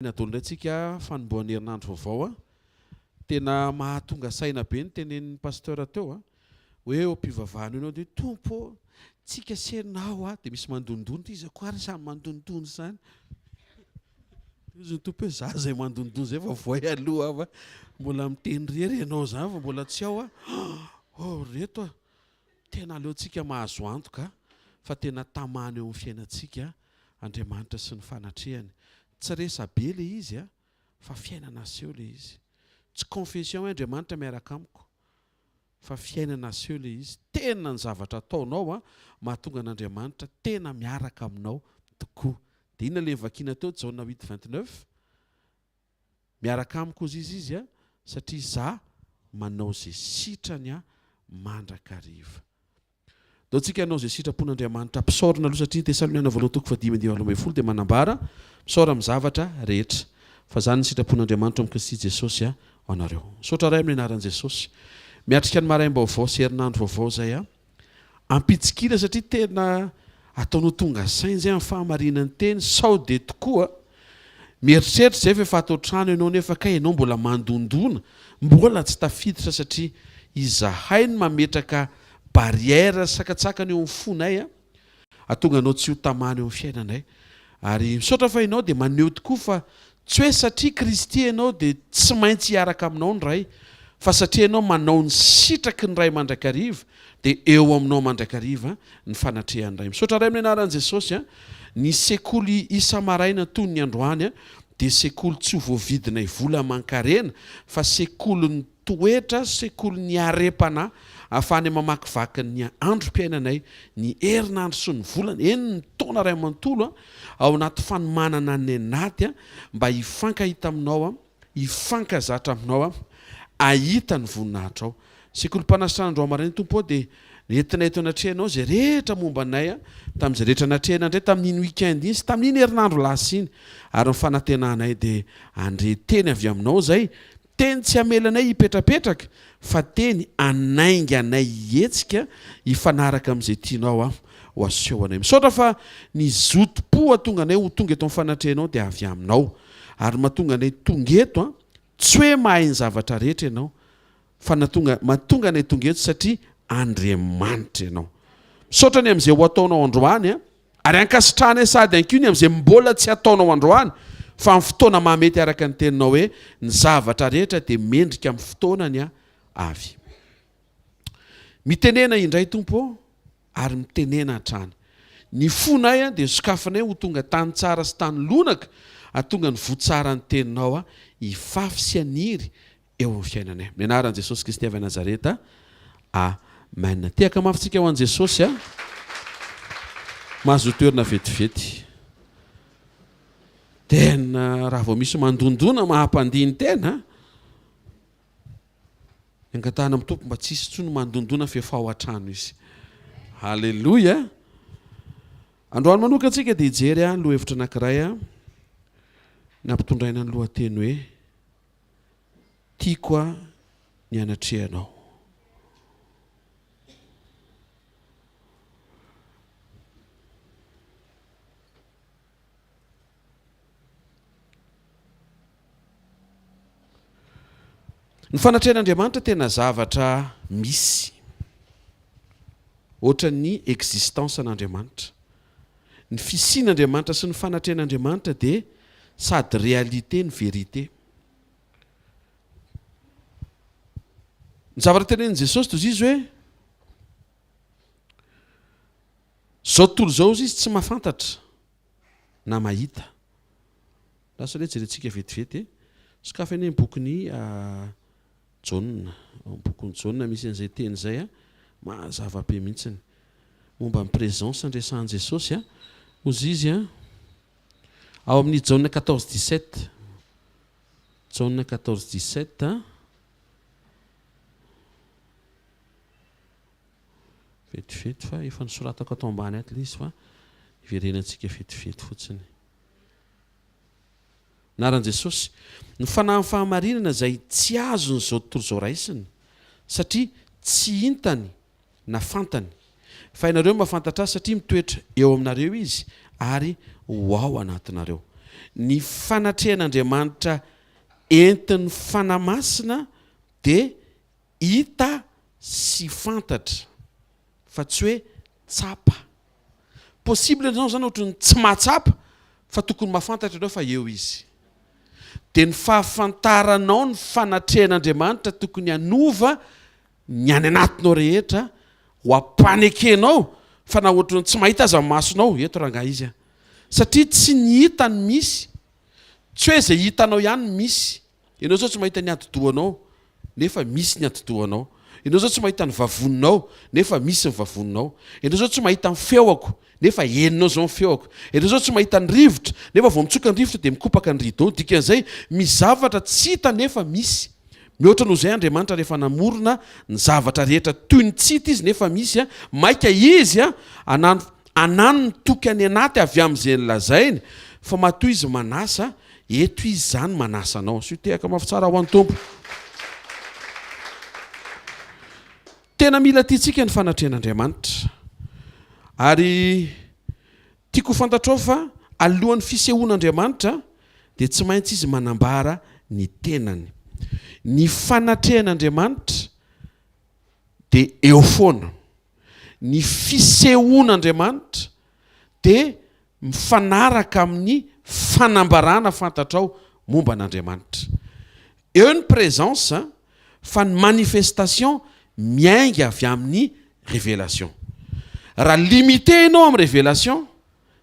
Daholo indray tsika fanombohan'ny herinandro vaovao a! Tena mahatonga saina be ny tenenin'ny Pasteur teo a! Hoe eo am-pivavahana eo ianao dia hoe Tompo ô! Tsika sy ianao a! Dia misy mandondona, iza koa ary izany mandondona izany? Dia hozy ny Tompo hoe za izay mandondona izay fa voay aloha aho fa mbola miteny irery ianao izany fa mbola tsy ao aho. Oh ry reto a! Tena aleontsika mahazo antoka fa tena tamana eo amin'ny fiainantsika Andriamanitra sy ny fanatrehany. Tsy resa-be le izy a, fa fiainana aseho le izy. Tsy confession hoe Andriamanitra miaraka amiko, fa fiainana aseho le izy. Tena ny zavatra ataonao a, mahatonga an'Andriamanitra tena miaraka aminao tokoa. Dia inona le novakiana teo, Jaona huit 29? Miaraka amiko hozy izy izy a, satria za manao ze sitrany a mandrakariva. Ndao tsika hanao izay sitrapon'Andriamanitra Mpisaorana aloha satria ny Tesaloniana voalohany toko fahadimy andininy 18 dia manambara, Misaora amin'ny zavatra rehetra, fa izany ny sitrapon'Andriamanitra ao amin'i Kristy Jesosy ho anareo. Misaotra Ray amin'ny anaran'i Jesosy. Miatrika ny maraim-baovao sy herinandro vaovao izay aho. Ampitsikiana satria tena ataonao tonga saina izay amin'ny fahamarinan'ny teny sao dia tokoa mieritreritra izay fa efa ato an-trano ianao nefa kay ianao mbola mandondona, mbola tsy tafiditra satria izahay no mametraka barrière sakantsakana eo amin'ny fonay a, ahatonga anao tsy ho tamana eo amin'ny fiainanay. Ary misaotra fa ianao dia maneho tokoa fa tsy hoe satria Kristy ianao dia tsy maintsy hiaraka aminao ny Ray, fa satria ianao manao ny sitraky ny Ray mandrakariva dia eo aminao mandrakariva ny fanatrehan'ny Ray. Misaotra Ray amin'ny anaran'i Jesosy a, ny sekoly isa-maraina toy ny androany dia sekoly tsy ho voavidinay vola aman-karena fa sekolin'ny toetra sekolin'ny harem-panahy ahafahanay mamakivaky ny androm-piainanay, ny herinandro sy ny volana, eny ny taona iray manontolo ao anaty fanomanana ny anaty mba hifankahita aminao, hifankazatra aminao, hahita ny voninahitrao. Sekolim-panasitranana androany maraina Tompo ô dia nentinay eto anatrehanao izay rehetra momba anay tamin'izay rehetra natrehina indray tamin'iny week-end iny sy tamin'iny herinandro lasa iny ary ny fanantenanay dia handre teny avy aminao izay Teny tsy hamela anay hipetrapetraka fa teny hanainga anay hihetsika hifanaraka amin'izay tianao aho ho aseho anay. Misaotra fa ny zotom-po hahatonga anay ho tonga eto amin'ny fanatrehanao dia avy aminao. Ary mahatonga anay tonga eto an, tsy hoe mahay ny zavatra rehetra ianao fa natonga mahatonga anay tonga eto satria Andriamanitra ianao. Misaotra ny amin'izay ho ataonao androany an. Ary ankasitrahanay sahady ihany koa ny amin'izay mbola tsy ataonao androany, fa amin'ny fotoana mahamety araka ny teninao hoe, ny zavatra rehetra dia mendrika amin'ny fotoanany avy. Mitenena indray Tompo ô, ary mitenena hatrany. Ny fonay dia sokafinay ho tonga tany tsara sy tany lonaka, hahatonga ny voa tsaran'ny teninao hifafy sy haniry eo amin'ny fiainanay. Amin'ny anaran'i Jesosy Kristy avy Nazareta. Amen. Tehaka mafy tsika ho an'i Jesosy a. Mahazo toerana vetivety. Tena raha vao misy mandondona mahampandiny tena. Angatahana amin'ny Tompo mba tsy hisy intsony mandondona fa efa ao an-trano izy. Haleloia. Androany manokana tsika dia hijery a lohahevitra anankiray a nampitondraina ny lohateny hoe Tiako aho ny hanatrehanao. Ny fanatrehan'Andriamanitra tena zavatra misy. Ohatran'ny existence an'Andriamanitra. Ny fisian'Andriamanitra sy ny fanatrehan'Andriamanitra dia sady réalité no vérité. Ny zavatra tenenin'i Jesosy toy izy hoe zao tontolo izao izy tsy mahafantatra na mahita. Lasa aloha jerentsika vetivety e. Sokafy anie ny bokin'i ah, Jaona. Ao amin'ny bokin'i Jaona misy an'izay teny izay a. Mazava be mihitsiny. Momba ny présence andresahan'i Jesosy a. Hozy izy a. Ao amin'ny Jaona 14 17. Jaona 14 17. Vetivety fa efa nosoratako ato ambany ato ilay izy fa iverenantsika vetivety fotsiny. Anaran'i Jesosy. Ny fanahin'ny fahamarinana izay tsy azon'izao tontolo izao raisina, satria tsy hintany na fantany. Fa ianareo mahafantatra Azy satria mitoetra eo aminareo Izy ary ho ao anatinareo. Ny fanatrehan'Andriamanitra entin'ny Fanahy Masina dia hita sy fantatra fa tsy hoe tsapa. Possible ianao zany ohatran'ny tsy mahatsapa fa tokony mahafantatra ianao fa eo izy. Dia ny fahafantaranao ny fanatrehan'Andriamanitra tokony hanova ny any anatinao rehetra ho ampanekenao fa na ohatran'ny tsy mahita aza ny masonao, eto rangahy izy an. Satria tsy ny hita no misy, tsy hoe izay hitanao ihany no misy. Ianao izao tsy mahita ny atidohanao nefa misy ny atidohanao. Ianao izao tsy mahita ny vavoninao nefa misy ny vavoninao. Ianao izao tsy mahita ny feoko nefa henonao izao ny feoko. Ianao izao tsy mahita ny rivotra nefa vao mitsoka ny rivotra dia mikopaka ny rideau. Dikan'izay misy zavatra tsy hita nefa misy. Mihoatra noho izay Andriamanitra rehefa namorona ny zavatra rehetra toy ny tsy hita izy nefa misy, maika izy anano anano ny toky any anaty avy amin'izay nolazainy fa matoa izy manasa Eto Izy izany manasa anao. Asio tehaka mafy tsara ho an'ny Tompo. Tena mila tiantsika ny fanatrehan'Andriamanitra. Ary tiako ho fantatrao fa alohan'ny fisehoan'Andriamanitra dia tsy maintsy Izy manambara ny tenany. Ny fanatrehan'Andriamanitra dia eo foana. Ny fisehoan'Andriamanitra dia mifanaraka amin'ny fanambarana fantatrao momba an'Andriamanitra. Eo ny présence fa ny manifestation miainga avy amin'ny révélation. Raha limité ianao amin'ny révélation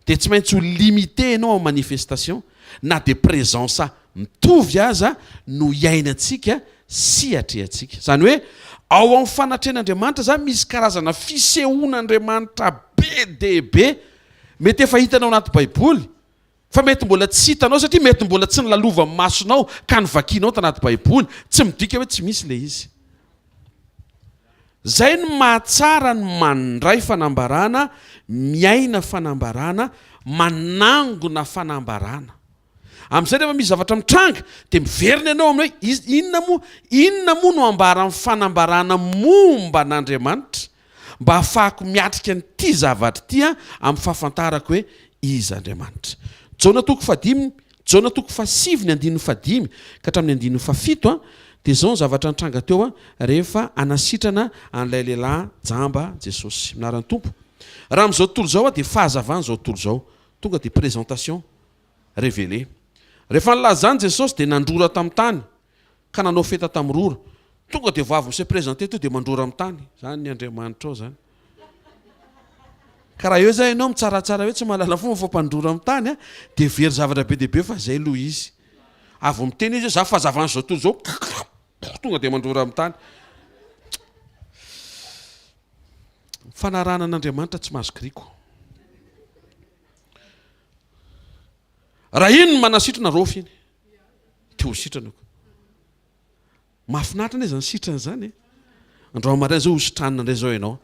dia tsy maintsy ho limité ianao amin'ny manifestation na dia présence mitovy aza no iainantsika sy atrehantsika. Izany hoe ao amin'ny fanatrehan'Andriamanitra izany misy karazana fisehoan'Andriamanitra be dia be Mety efa hitanao anaty baiboly fa mety mbola tsy hitanao satria mety mbola tsy nolalovan'ny masonao ka novakianao tanaty baiboly, tsy midika hoe tsy misy le izy. Zay no mahatsara ny mandray fanambarana, miaina fanambarana, manangona fanambarana. Amin'izay rehefa misy zavatra mitranga dia miverina ianao amin'ny hoe inona moa, inona moa no ambaran'ny fanambarana momba an'Andriamanitra mba hahafahako miatrika an'ity zavatra ity amin'ny fahafantarako hoe iza Andriamanitra. Jaona toko fahadimy, Jaona toko fahasivy ny andininy fahadimy ka hatramin'ny andininy fahafito dia izao ny zavatra nitranga teo rehefa hanasitrana an'ilay lehilahy jamba Jesosy. Minaran'ny Tompo. Raha amin'izao tontolo izao dia fahazavana izao tontolo izao. Tonga dia présentation. Révélé. Rehefa nilaza izany Jesosy dia nandrora tamin'ny tany ka nanao feta tamin'ny rora. Tonga dia vao avy mi-se présenter teo dia mandrora amin'ny tany. Izany ny Andriamanitrao izany. Ka raha eo izay ianao mitsaratsara hoe tsy mahalala fomba fa mpandrora amin'ny tany a, dia very zavatra be dia be fa izay aloha izy. Avy vao miteny izy hoe za fahazavan'izao tontolo izao, tonga dia mandrora amin'ny tany. Fanarahana an'Andriamanitra tsy mahazo kiriko. Raha iny no manasitrana raofy iny dia ho sitrana ko. Mahafinaritra anie zany sitrana zany e. Androany maraina zao ho sitranina indray zao ianao.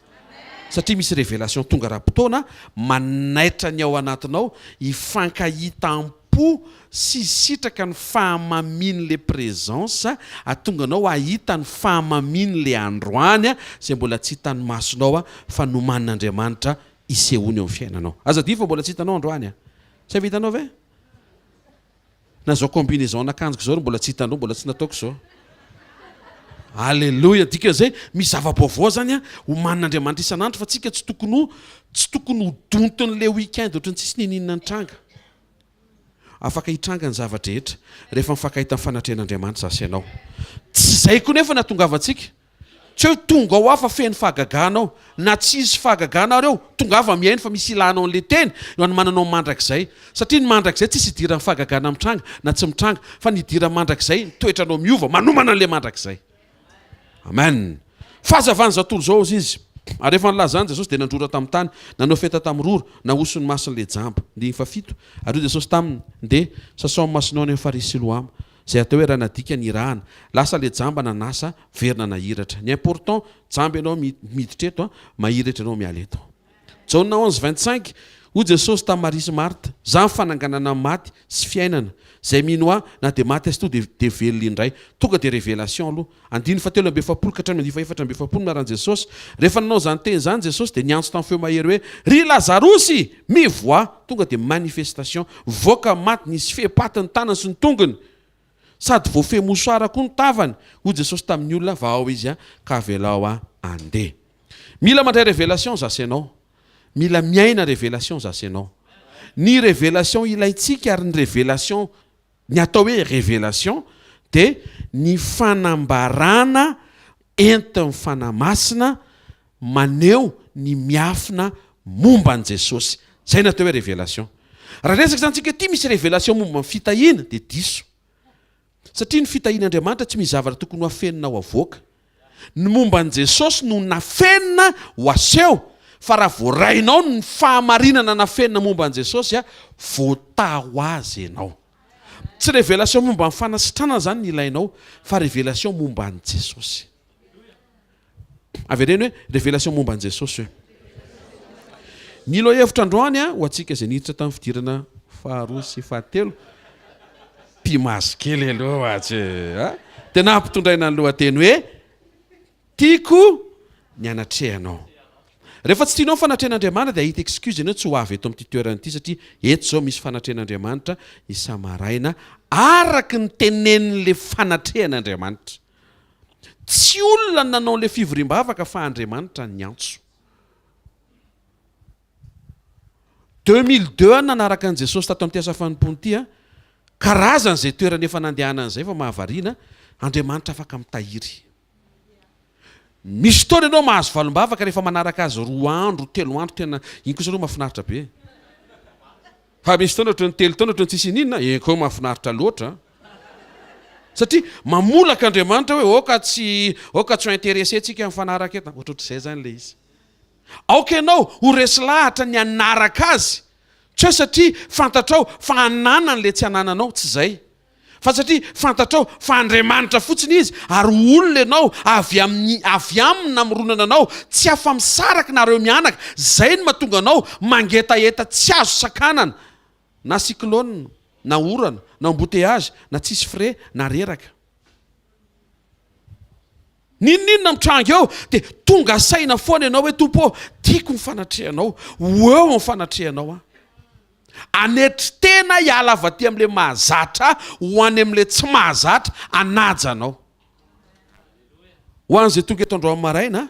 Satria misy révélation tonga ara-potoana manaitra ny ao anatinao hifankahita am-po sy hisitraka ny fahamamian'le présence hahatonga anao hahita ny fahamamian'le androany izay mbola tsy hitan'ny masonao fa nomanin'Andriamanitra hisehoany eo amin'ny fiainanao. Aza adino fa mbola tsy hitanao androany a! Tsy efa hitanao ve? Na izao combinaison an'akanjoko izao ary mbola tsy hitanao, mbola tsy nataoko izao. Alléluia! Dikan'izay, misy zava-baovao izany a, omanin'Andriamanitra isan'andro fa tsika tsy tokony ho, tsy tokony ho donton'ilay week-end ohatran'ny tsisy n'inon'inona nitranga. Afaka hitranga ny zava-drehetra rehefa mifankahita amin'ny fanatrehan'Andriamanitra izaho sy ianao. Tsy izay koa nefa no hahatongavantsika. Tsy hoe tonga ao aho fa feno fahagagana ao. Na tsy hisy fahagagana ary ao, tongava mihaino fa misy ilanao an'ilay teny eo anomananao ny mandrakizay. Satria ny mandrakizay tsisy idiran'ny fahagagana mitranga na tsy mitranga fa ny idiran'ny mandrakizay ny toetranao miova, manomana an'ilay mandrakizay. Amen. Fahazavan'izao tontolo izao hozy izy. Ary rehefa nilaza izany Jesosy dia nandrora tamin'ny tany, nanao feta tamin'ny rora, nahosony ny mason'ilay jamba. Andininy fahafito. Ary hoy Jesosy taminy, Ndeha, sasao ny masonao any amin'ny farihy Siloama. Izay atao hoe raha nadika ny irahana. Lasa le jamba nanasa, verina nahiratra. Ny important, jamba ianao miditra eto, mahiratra ianao miala eto. Jaona 11 25. Hoy Jesosy tamin'i Maria sy Marta, Izaho ny fananganana ny maty sy fiainana. Izay mino Ahy, na dia maty aza toa dia dia velona indray. Tonga dia révélation aloha. Andininy fahatelo amby efapolo ka hatramin'ny andininy fahefatra amby efapolo no anaran'i Jesosy. Rehefa nanao izany teny izany Jesosy dia niantso tamin'ny feo mahery hoe, Ry Lazarosy! Mivoaha! Tonga dia manifestation. Mivoaka ny maty, nisy fehi-paty ny tanany sy ny tongony. Sady voafehy mosoara koa ny tavany. Hoy Jesosy tamin'ny olona, Vahao izy ka avelao handeha. Mila mandray révélation za sy ianao. Mila miaina révélation za sy ianao. Ny révélation ilaintsika ary ny révélation, ny atao hoe révélation dia ny fanambarana entin'ny Fanahy Masina maneho ny miafina momba an'i Jesosy. Zay ny atao hoe révélation. Raha resaka izany tsika ity misy révélation momba ny fitahiana dia diso. Satria ny fitahian'Andriamanitra tsy misy zavatra tokony ho afenina ho avoaka. Ny momba an'i Jesosy no nafenina ho aseho, fa raha voarainao ny fahamarinana nafenina momba an'i Jesosy, voataha ho azy ianao. Tsy révélation momba ny fanasitranana izany ny ilainao, fa révélation momba an'i Jesosy. Avereno hoe révélation momba an'i Jesosy hoe. Ny lohahevitra androany ho antsika izay niditra tamin'ny fidirana faharoa sy fahatelo, mpimasy kely aloha atsy a, dia nampitondraina ny lohateny hoe tiako ny anatrehanao. Rehefa tsy tianao ny fanatrehan'Andriamanitra dia hahita excuse ianao tsy ho avy eto amin'ity toerana ity satria eto izao misy fanatrehan'Andriamanitra isa-maraina araka ny tenenin'ilay fanatrehan'Andriamanitra. Tsy olona no nanao an'ilay fivoriam-bavaka fa Andriamanitra niantso. 2002 aho nanaraka an'i Jesosy tato amin'ity asa fanompoana ity a. Karazany izay toerana efa nandehanana izay fa mahavariana, Andriamanitra afaka mitahiry. Misy fotoana ianao mahazo valim-bavaka rehefa manaraka azy roa andro, telo andro tena iny kosa aloha mahafinaritra be. Fa misy fotoana ohatran'ny telo taona ohatran'ny tsisy ininona, eny koa mahafinaritra loatra an. Satria mamolaka Andriamanitra hoe aoka tsy aoka tsy ho intéressé tsika mifanaraka eto. Ohatrohatr'izay izany ilay izy. Aoka ianao ho resy lahatra ny hanaraka azy. Tsy hoe satria fantatrao fa ananany ilay tsy anananao, tsy izay. Fa satria fantatrao fa Andriamanitra fotsiny Izy ary olona ianao avy amin'ny avy Aminy namoronana anao, tsy afa-misaraka nareo mianaka, zay no mahatonga anao mangetaheta tsy azo sakanana na cyclone na orana na embouteillage na tsisy frais na reraka. N'inon'inona mitranga eo dia tonga saina foana ianao hoe Tompo ô, tiako ny fanatrehanao, ho eo amin'ny fanatrehanao aho. Hanetry tena hiala avy aty amin'ilay mahazatra ahy ho any amin'ilay tsy mahazatra hanaja anao. Ho an'izay tonga eto androany maraina,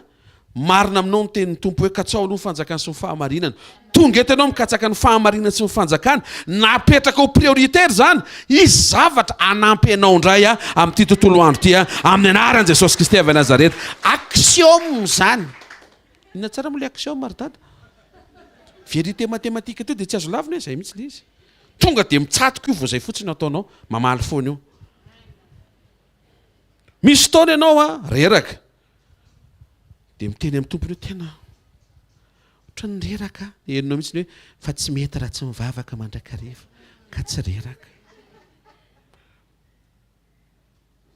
marina aminao ny tenin'ny Tompo hoe katsaho aloha ny fanjakany sy ny fahamarinana. Tonga eto ianao mikatsaka ny fahamarinana sy ny fanjakana, napetraka ho prioritaire izany, hisy zavatra hanampy anao indray amin'ity tontolo andro ity amin'ny anaran'i Jesosy Kristy avy Nazareta. Axiome izany. Inona tsara moa ilay axiome ry dada? Vérité mathématique teo dia tsy azo lavina hoe izay mihitsy ilay izy. Tonga dia mitsatoka io vao izay fotsiny no ataonao, mamaly foana io. Misy fotoana ianao a, reraka. Dia miteny amin'ny tompony hoe tena ohatran'ny reraka aho. Dia henonao mihitsy ny hoe fa tsy mety raha tsy mivavaka mandrakariva ka tsy reraka.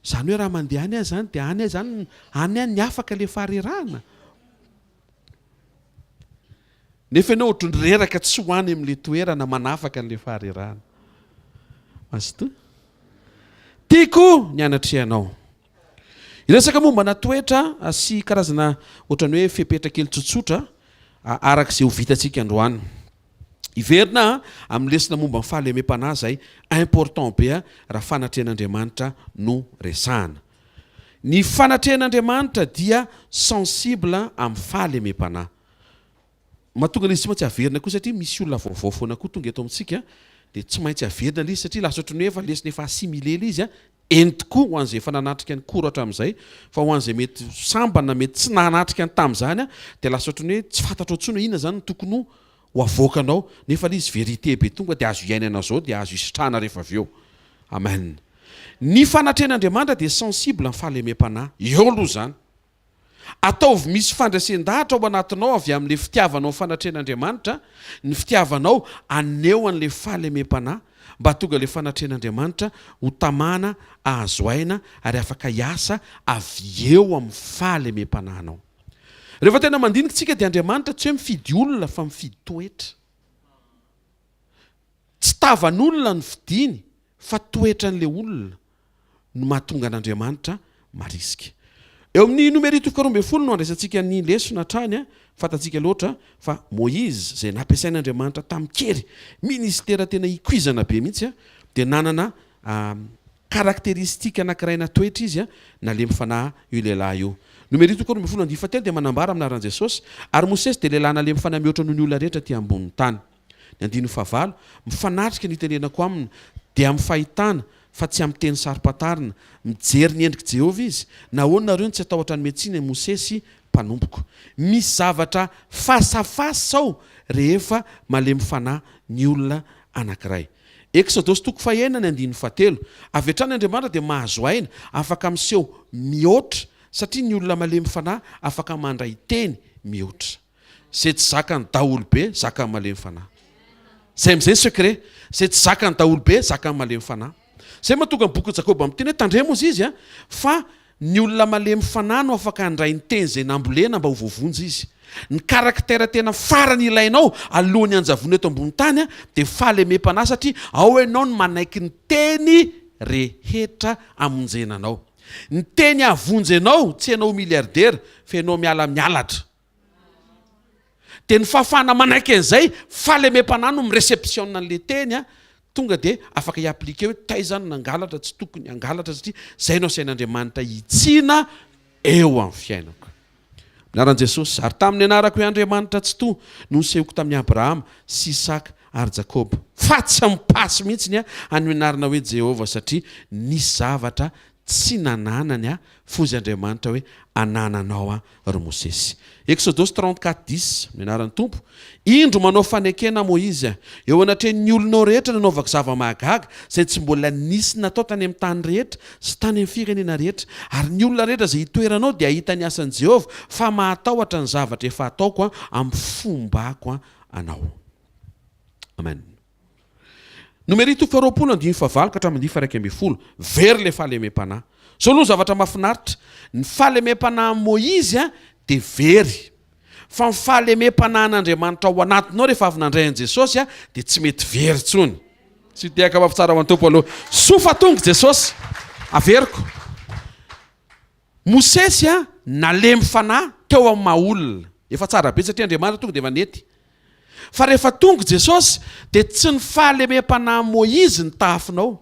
Izany hoe raha mandeha any aho izany dia any aho izany, any aho ny afaka ilay faharerahana. Nefa ianao ohatran'ny reraka tsy ho any amin'ilay toerana manafaka an'ilay faharerahana. Mazotoa. Tiako ny hanatrehanao. Hiresaka mombana toetra sy karazana ohatran'ny hoe fepetra kely tsotsotra araka izay ho vitantsika androany. Hiverina amin'ny lesona momba ny fahalemem-panahy izay important be raha fanatrehan'Andriamanitra no resahana. Ny fanatrehan'Andriamanitra dia sensible amin'ny fahalemem-panahy. Mahatonga ilay izy tsy maintsy averina koa satria misy olona vaovao foana koa tonga eto amintsika dia tsy maintsy averina ilay izy satria lasa ohatran'ny hoe efa lesona efa assimilé ilay izy. Eny tokoa ho an'izay efa nanatrika ny cours hatramin'izay fa ho an'izay mety sambany na mety tsy nanatrika ny tamin'izany dia lasa ohatran'ny hoe tsy fantatrao intsony hoe inona izany no tokony ho avoakanao nefa ilay izy vérité be tonga dia azo iainana izao dia azo isitrahana rehefa avy eo. Amen. Ny fanatrehan'Andriamanitra dia sensible amin'ny fahalemem-panahy. Eo aloha izany. Ataovy misy fandresen-dahatra ao anatinao avy amin'ilay fitiavanao ny fanatrehan'Andriamanitra, ny fitiavanao haneho an'ilay fahalemem-panahy, mba hahatonga ilay fanatrehan'Andriamanitra ho tamana hahazo aina ary afaka hiasa avy eo amin'ny fahalemem-panahinao. Rehefa tena mandinika isika dia Andriamanitra tsy hoe mifidy olona fa mifidy toetra. Tsy tavan'olona no fidiny fa toetran'ilay olona no mahatonga an'Andriamanitra marisika. Eo amin'ny Nomery toko 12 no andraisantsika ny lesona hatrany. Fantatsika loatra fa Moizy izay nampiasain'Andriamanitra tamin-kery, ministera tena ikoizana be mihitsy, dia nanana caractéristique anankiray na toetra izy, nalemy fanahy io lehilahy io. Nomery toko 12 andininy fahatelo dia manambara amin'ny anaran'i Jesosy, Ary Mosesy dia lehilahy nalemy fanahy mihoatra noho ny olona rehetra aty ambonin'ny tany. Ny andininy fahavalo, Mifanatrika ny itenenako aminy, dia amin'ny fahitana, fa tsy amin'ny teny saro-pantarina. Mijery ny endrik'i Jehovah izy. Nahoana nareo no tsy hatahotra hanome tsiny an'i Mosesy mpanompoko? Misy zavatra face à face ao rehefa malemy fanahy ny olona anankiray. Eksodosy toko fahenina ny andininy fahatelo. Avy hatrany Andriamanitra dia mahazo aina, afaka miseho mihoatra, satria ny olona malemy fanahy afaka mandray teny mihoatra. Zay tsy zakan'ny daholobe, zakan'ny malemy fanahy. Zay amizay ny secret. Zay tsy zakan'ny daholobe, zakan'ny malemy fanahy. Zay mahatonga ny bokin'i Jakoba miteny hoe tandremo ozy izy a, fa ny olona malemy fanahy no afaka handray ny teny izay nambolena mba ho voavonjy izy. Ny caractère tena farany ilainao alohan'ny hanjavona eto ambony tany a, dia fahalemem-panahy satria ao ianao no manaiky ny teny rehetra hamonjena anao. Ny teny hahavonjy anao tsy ianao ho milliardaire fa ianao miala mialatra. Dia ny fahafahana manaiky an'izay, fahalemem-panahy no mi-receptionne an'ilay teny, tonga dia afaka hi-appliquer hoe taiza no nangalatra, tsy tokony hangalatra satria izay no asain'Andriamanitra hitsiana eo amin'ny fiainako. Amin'ny anaran'i Jesosy, ary tamin'ny anarako hoe Andriamanitra Tsitoha no nisehoako tamin'i Abrahama sy Isaka ary Jakoba. Fa tsy mipasy mihitsy ny an'io anarana hoe Jehovah satria nisy zavatra tsy nananany aho, fozy Andriamanitra hoe anananao aho ry Mosesy. Eksodosy 34 dix, Amin'ny anaran'ny Tompo, indro manao fanekena Moizy, eo anatrehan'ny olonao rehetra nanaovako zava-mahagaga, izay tsy mbola nisy natao tany amin'ny tany rehetra sy tany amin'ny firenena rehetra. Ary ny olona rehetra izay hitoeranao dia hahita ny asan'i Jehovah, fa mahatahotra ny zavatra efa ataoko amin'ny fombako anao. Amen. Nomery toko faharoapolo andininy fahavalo ka hatramin'ny andininy faha-11. Very ilay fahalemem-panahy. Izao aloha ny zavatra mahafinaritra, ny fahalemem-panahin'i Moizy dia very. Fa ny fahalemem-panahin'Andriamanitra ao anatinao rehefa avy nandray an'i Jesosy dia tsy mety very intsony. Tsy hitehaka mafy tsara ho an'ny Tompo aloha. Soa fa tonga Jesosy. Averiko. Mosesy nalemy fanahy teo amin'ny maha olona. Efa tsara be satria Andriamanitra tonga dia efa nety. Fa rehefa tonga Jesosy dia tsy ny fahalemem-panahin'i Moizy ny tahafinao,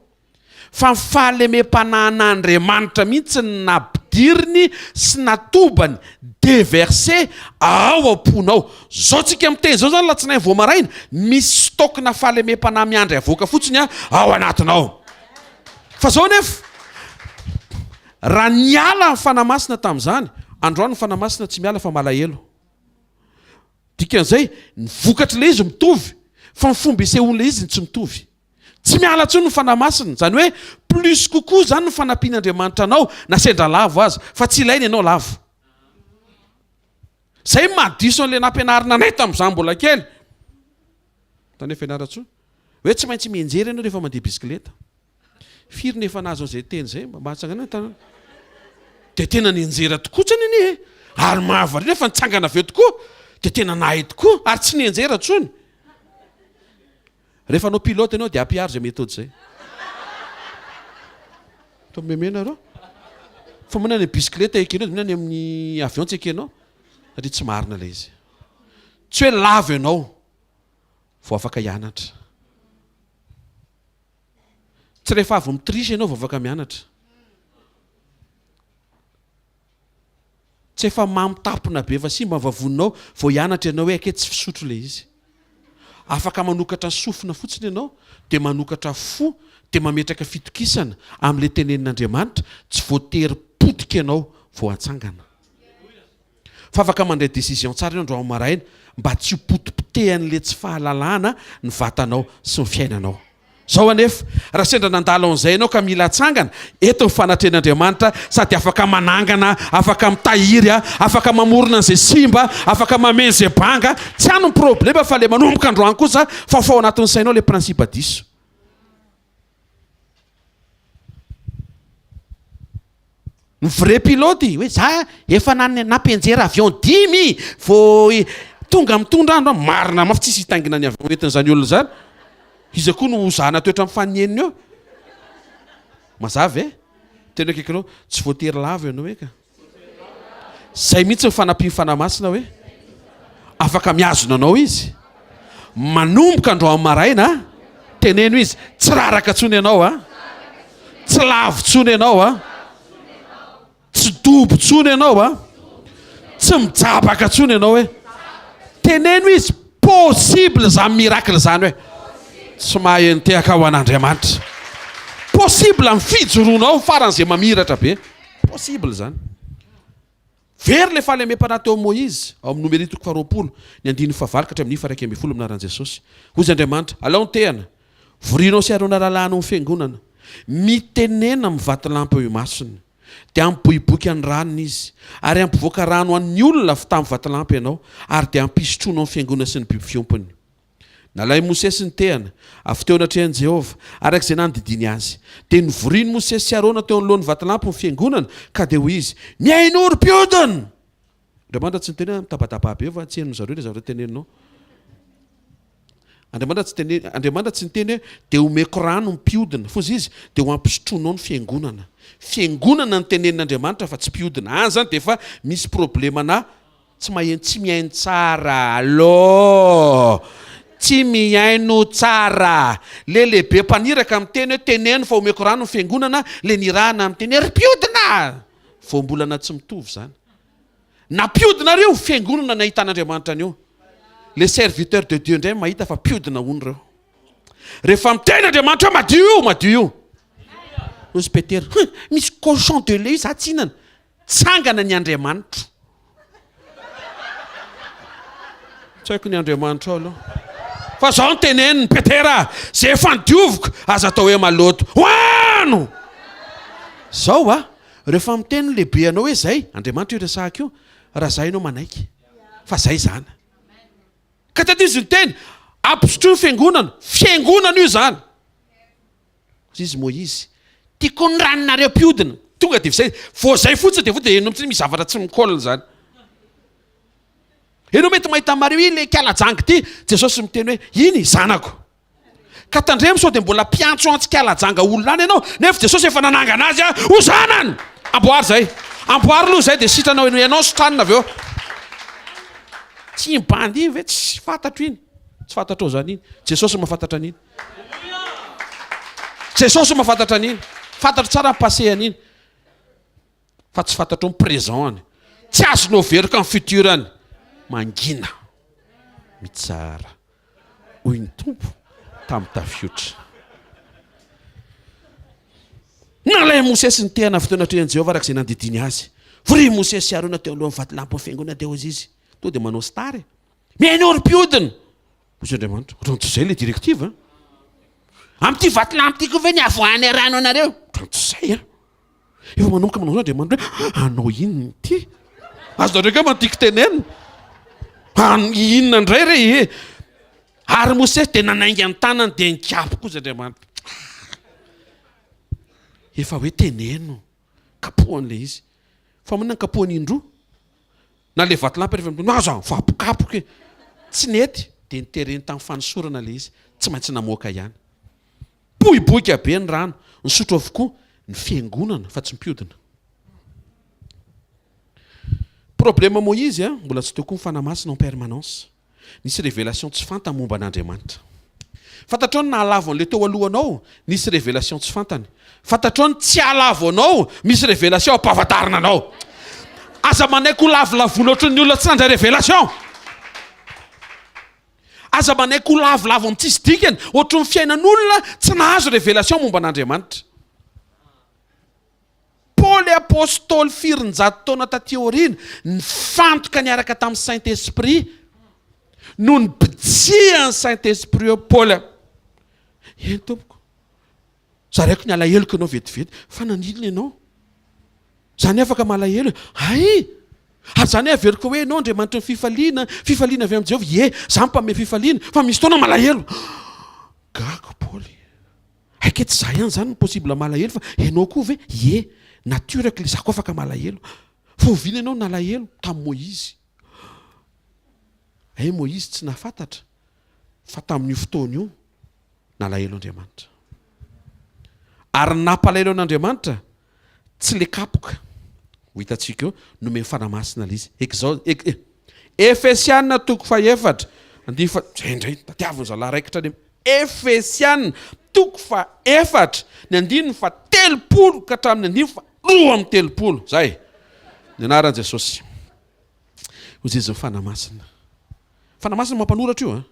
fa ny fahalemem-panahin'Andriamanitra mihitsy no nampidiriny sy natobany, deverser, ao am-ponao. Zao tsika miteny zao zany latsinainy vao maraina, misy stock-na fahalemem-panahy miandry havoaka fotsiny ao anatinao. Fa zao anefa, raha niala ny Fanahy Masina tamin'izany, androany ny Fanahy Masina tsy miala fa malahelo. Dikan'izay, ny vokatr'ilay izy mitovy, fa ny fomba isehoan'ilay izy no tsy mitovy. Tsy miala intsony ny Fanahy Masina. Izany hoe plus kokoa izany ny fanampian'Andriamanitra anao na sendra lavo aza, fa tsy ilaina ianao lavo. Izay no mahadiso an'ilay nampianarina anay tamin'izaho mbola kely. Tany Fianarantsoa. Hoe tsy maintsy mianjera ianao rehefa mandeha bisikileta. Firy ny efa nahazo an'izay teny izay? Mba hatsangana ny tanana. Dia tena nianjera tokoa tsany anie e! Ary mahavariana fa nitsangana avy eo tokoa. Dia tena nahay tokoa ary tsy nianjera intsony. Rehefa hanao pilote ianao dia ampiharo izay méthode izay. Toa meme nareo. Fa moa ny any amin'ny bisikileta ekenao dia moa ny any amin'ny avion tsy ekenao? Satria tsy marina ilay izy. Tsy hoe lavo ianao vao afaka hianatra. Tsy rehefa avy mi-triche ianao vao afaka mianatra. Tsy efa mamo tampona be efa simba ny vavoninao vao hianatra ianao hoe ake tsy fisotro ilay izy. Afaka manokatra sofina fotsiny ianao dia manokatra fo dia mametraka fitokisana amin'ilay tenenin'Andriamanitra, tsy voatery potika ianao vao hatsangana. Fa afaka mandray décision tsara ianao androany maraina mba tsy ho potipotehan'ilay tsy fahalalana ny vatanao sy ny fiainanao. Izao anefa, raha sendra nandalo an'izay ianao ka mila atsangana, eto ny fanatrehan'Andriamanitra sady afaka manangana, afaka mitahiry, afaka mamorona an'izay simba, afaka mameno izay banga, tsy any ny problema fa ilay manomboka androany kosa fafao anatin'ny sainao ilay principe diso. Ny vrai pilote hoe za efa nampianjera avion dimy vao tonga mitondra andro marina mafy tsisy hitaingina ny avion entin'izany olona izany. Iza koa no hozahana toetra amin'ny fanineniny eo? Mazava e? Tena akaikinao, tsy voatery lavo ianao eka. Zay mihitsy ny fanampian'ny Fanahy Masina hoe afaka mihazona anao izy. Manomboka androany maraina, teneno izy, tsy raraka intsony ianao a. Tsy lavo intsony ianao a. Tsy dobo intsony ianao a. Tsy mijabaka intsony ianao hoe. Teneno izy, possible izany miracle izany hoe. Tsy mahay nitehaka ho an'Andriamanitra. Possible ny fijoroanao faran'izay mamiratra be. Possible izany. Very ilay fahalemem-panahy teo amin'i Moizy, ao amin'ny Nomery toko faharoapolo, ny andininy fahavalo ka hatramin'ny faha-11 amin'ny anaran'i Jesosy. Hoy izy Andriamanitra, Alao ny tehana, vorinao sy Arona rahalahinao ny fiangonana. Mitenena amin'ny vatolampy eo imasony. Dia hampiboiboika ny ranony izy, ary hampivoaka rano an'ny olona avy tamin'ny vatolampy ianao, ary dia hampisotroinao ny fiangonana sy ny biby fiompiny. Nalain'i Mosesy ny tehana, avy teo anatrehan'i Jehovah, araka izay nandidiany azy. Dia novorin'i Mosesy sy Arona teo anoloan'ny vatolampy ny fiangonana, ka dia hoy izy, Mihainoa, ry mpiodina! Andriamanitra tsy niteny hoe mitabataba be fa tsy henon'ny zareo ilay zavatra teneninao. Andriamanitra tsy tene, Andriamanitra tsy niteny hoe dia omeko rano ny mpiodina, fa hozy izy dia ho ampisotroinao ny fiangonana. Fiangonana no tenenin'Andriamanitra fa tsy mpiodina. Any izany dia efa misy problemana Tsy maheno tsy mihaino tsara allo Tsy mihaino tsara Le lehibe mpaniraka miteny hoe teneno fa omeko rano ny fiangonana le nirahana miteny hoe ry mpiodina! Voambolana tsy mitovy zany Na mpiodina ary io fiangonana ny ahitan'Andriamanitra an'io Le serviteur de Dieu indray mahita fa mpiodina hono reo Rehefa miteny Andriamanitra hoe madio io madio io Hozy Petera, hum, misy cochon de lait io za tsy hinana Tsangana ny Andriamanitro. Tsy haiko ny Andriamanitrao aloha. Fa zao no teneniny, Petera, zay efa nodioviko, aza atao hoe maloto. Hoano! Zao a, rehefa miteny ny lehibe anao hoe zay, Andriamanitra io resahako io, raha zay ianao manaiky. Fa zay zany. Ka tadidio izy niteny, ampisotroy ny fiangonana. Fiangonana io zany. Hoy izy Moizy, Tiako ny ranonareo mpiodina. Tonga dia zay, vao zay fotsiny dia dia enao mihitsy misy zavatra tsy mi-colle zany. Enao mety mahita Mario iny le kiala janga ity, Jesosy miteny hoe iny zanako. Ka tandremo sao dia mbola mpiantso antsy kiala janga olona any ianao, nefa Jesosy efa nanangana azy ho zanany. Amboary zay. Amboary aloha zay dia sitranao ianao sitranina avy eo. Tsy iny bandy iny ve tsy fantatro iny. Tsy fantatrao zany iny. Jesosy mahafantatra an'iny. Jesosy mahafantatra an'iny. Fantatro tsara ny passé an'iny. Fa tsy fantatrao ny présent any. Tsy azonao veroka ny futur any. Mangina. Mitsara. Hoy ny Tompo tamin'ny tafiotra. Nalain'i Mosesy ny tehana avy teo anatrehan'i Jehovah araka izay nandidiany azy. Vorin'i Mosesy sy Arona teo alohan'ny vatolampin'ny fiangonana dia hoy izy, Tonga dia manao star e. Mihaino ry mpiodina. Hoy Andriamanitra, ohatran'ny tsy izay ilay directive an. Amin'ity vatolampy ity koa ve ny havoahanay rano anareo? Ohatran'ny tsy izay an. Efa manomboka manao izao Andriamanitra hoe hanao inona ity? Azonareo angamba ny tiako tenenina. Han- inona indray re e? Ary Mosesy dia nanainga ny tanany dia nikapoka kosa Andriamanitra. Efa hoe teneno, kapohany ilay izy. Fa maninona ny kapohany indroa? Na ilay vatolampy rehefa miteny aza mifampikapoka e! Tsy nety dia notereny tamin'ny fanosorana ilay izy, tsy maintsy namoaka ihany. Boiboika be ny rano, nisotro avokoa ny fiangonana fa tsy mpiodina. Problème Moïse a, mbola tsy teo koa ny Fanahy Masina en permanence. Nisy révélation tsy fantany momba an'Andriamanitra. Fantatrao ny nahalavo an'ilay teo alohanao, nisy révélation tsy fantany. Fantatrao ny tsy hahalavo anao, misy révélation ampahafantarina anao. Aza manaiky ho lavolavoina ohatran'ny olona tsy nandray révélation. Aza manaiky ho lavolavo amin'ny tsisy dikany, ohatran'ny fiainan'olona tsy nahazo révélation momba an'Andriamanitra. Paoly Apostoly firinjato taona taty aoriana, nifantoka niaraka tamin'ny Saint Esprit, no nibitsihan'ny Saint Esprit eo Paoly a! Eny tompoko, zaraiko ny alaheloko ianao vetivety, fa naninona ianao? Zany afaka malahelo e! Hay! Ary zany hoe averiko hoe ianao Andriamanitry ny fifaliana, fifaliana avy amin'i Jehovah, ie, za mpanome fifaliana, fa misy fotoana malahelo. Gaga Paoly. Hay kay tsy za ihany zany no possible malahelo fa enao koa ve? Ie, nature-ko le za koa afaka malahelo. Fa oviana enao nalahelo? Tamin'i Moizy. Hay Moizy tsy nahafantatra fa tamin'io fotoana io. Nalahelo Andriamanitra. Ary nampalahelo an'Andriamanitra tsy le kapoka. Ho hitantsika eo, nomeny Fanahy Masina ilay izy. Exode, ek, Efesiana toko fahefatra, andihy fa, zay indray, tadiaviny zalahy raikitra any. Efesiana toko fahefatra, ny andininy faha telopolo ka hatramin'ny andininy faha32. Zay. Ny anaran'i Jesosy. Ho jezin'ny Fanahy Masina. Fanahy Masina mampanoratra io an.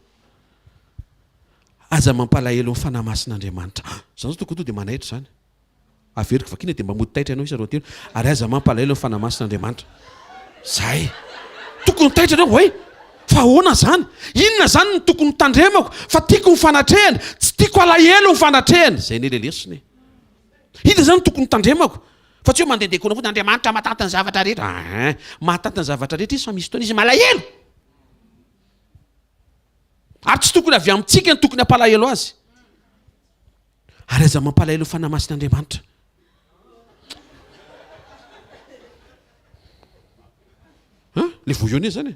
Aza mampalahelo ny Fanahy Masin'Andriamanitra. Zany zao tokony to dia manaitra izany. Averiko vakiana dia mba mody taitra ianao isa roa telo. Ary aza mampalahelo ny Fanahy Masin'Andriamanitra. Zay. Tokony taitra ianao hoe fa ahoana zany? Inona zany no tokony tandremako fa tiako ny fanatrehany, tsy tiako alahelo ny fanatrehany. Zay ne le lesona e. Inona zany no tokony tandremako? Fa tsy hoe mandehandeha kona fotsiny Andriamanitra mahatanty ny zavatra rehetra. Ein, mahatanty ny zavatra rehetra izy fa misy fotoana izy malahelo. Ary tsy tokony avy amintsika ny tokony hampalahelo azy. Ary aza mampalahelo ny Fanahy Masin'Andriamanitra. Hein? Le voyone zany e.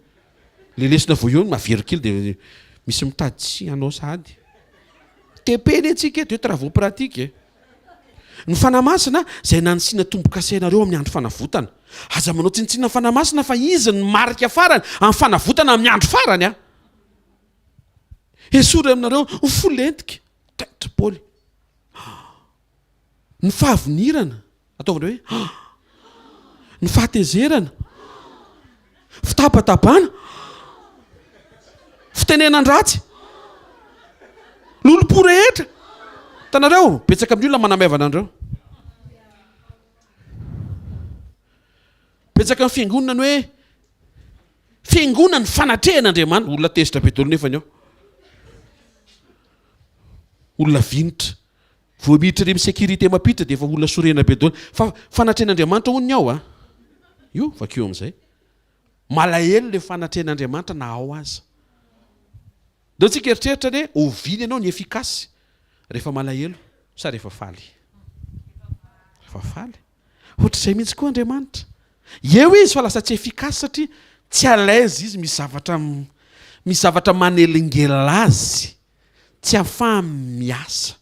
Le lesona voyone mavery kely de misy mitady tsy hanao sahady. TP ne tsika eto, travaux pratiques e. Ny Fanahy Masina izay nanisiana tombo-kase anareo amin'ny andro fanavotana. Aza manao tsinontsinona ny Fanahy Masina fa Izy no marika farany amin'ny fanavotana amin'ny andro farany a. Esory aminareo ny fo lentika, taitra Paoly. Ny fahavinirana, ataovy indray hoe ny fahatezerana, fitabatabana, fitenenan-dratsy, lolompo rehetra. Hitanareo, betsaka amin'ny olona manamaivana an'ireo. Betsaka ny fiangonana ny hoe fiangonan'ny fanatrehan'Andriamanitra. Olona tezitra be daholo nefa ny ao. Olona vinitra. Vao miditra ery amin'ny sécurité mampiditra dia efa olona sorena be daholo. Fa fanatrehan'Andriamanitra hono ny ao a. Io, vakio amin'izay. Malahelo le fanatrehan'Andriamanitra na ao aza. Ndao tsika eritreritra anie, oviana ianao ny efficace? Rehefa malahelo sa rehefa faly? Rehefa faly. Ohatr'izay mihitsy koa Andriamanitra. Eo izy fa lasa tsy efficace satria tsy à l'aise izy, misy zavatra misy zavatra manelingelina azy tsy ahafahany miasa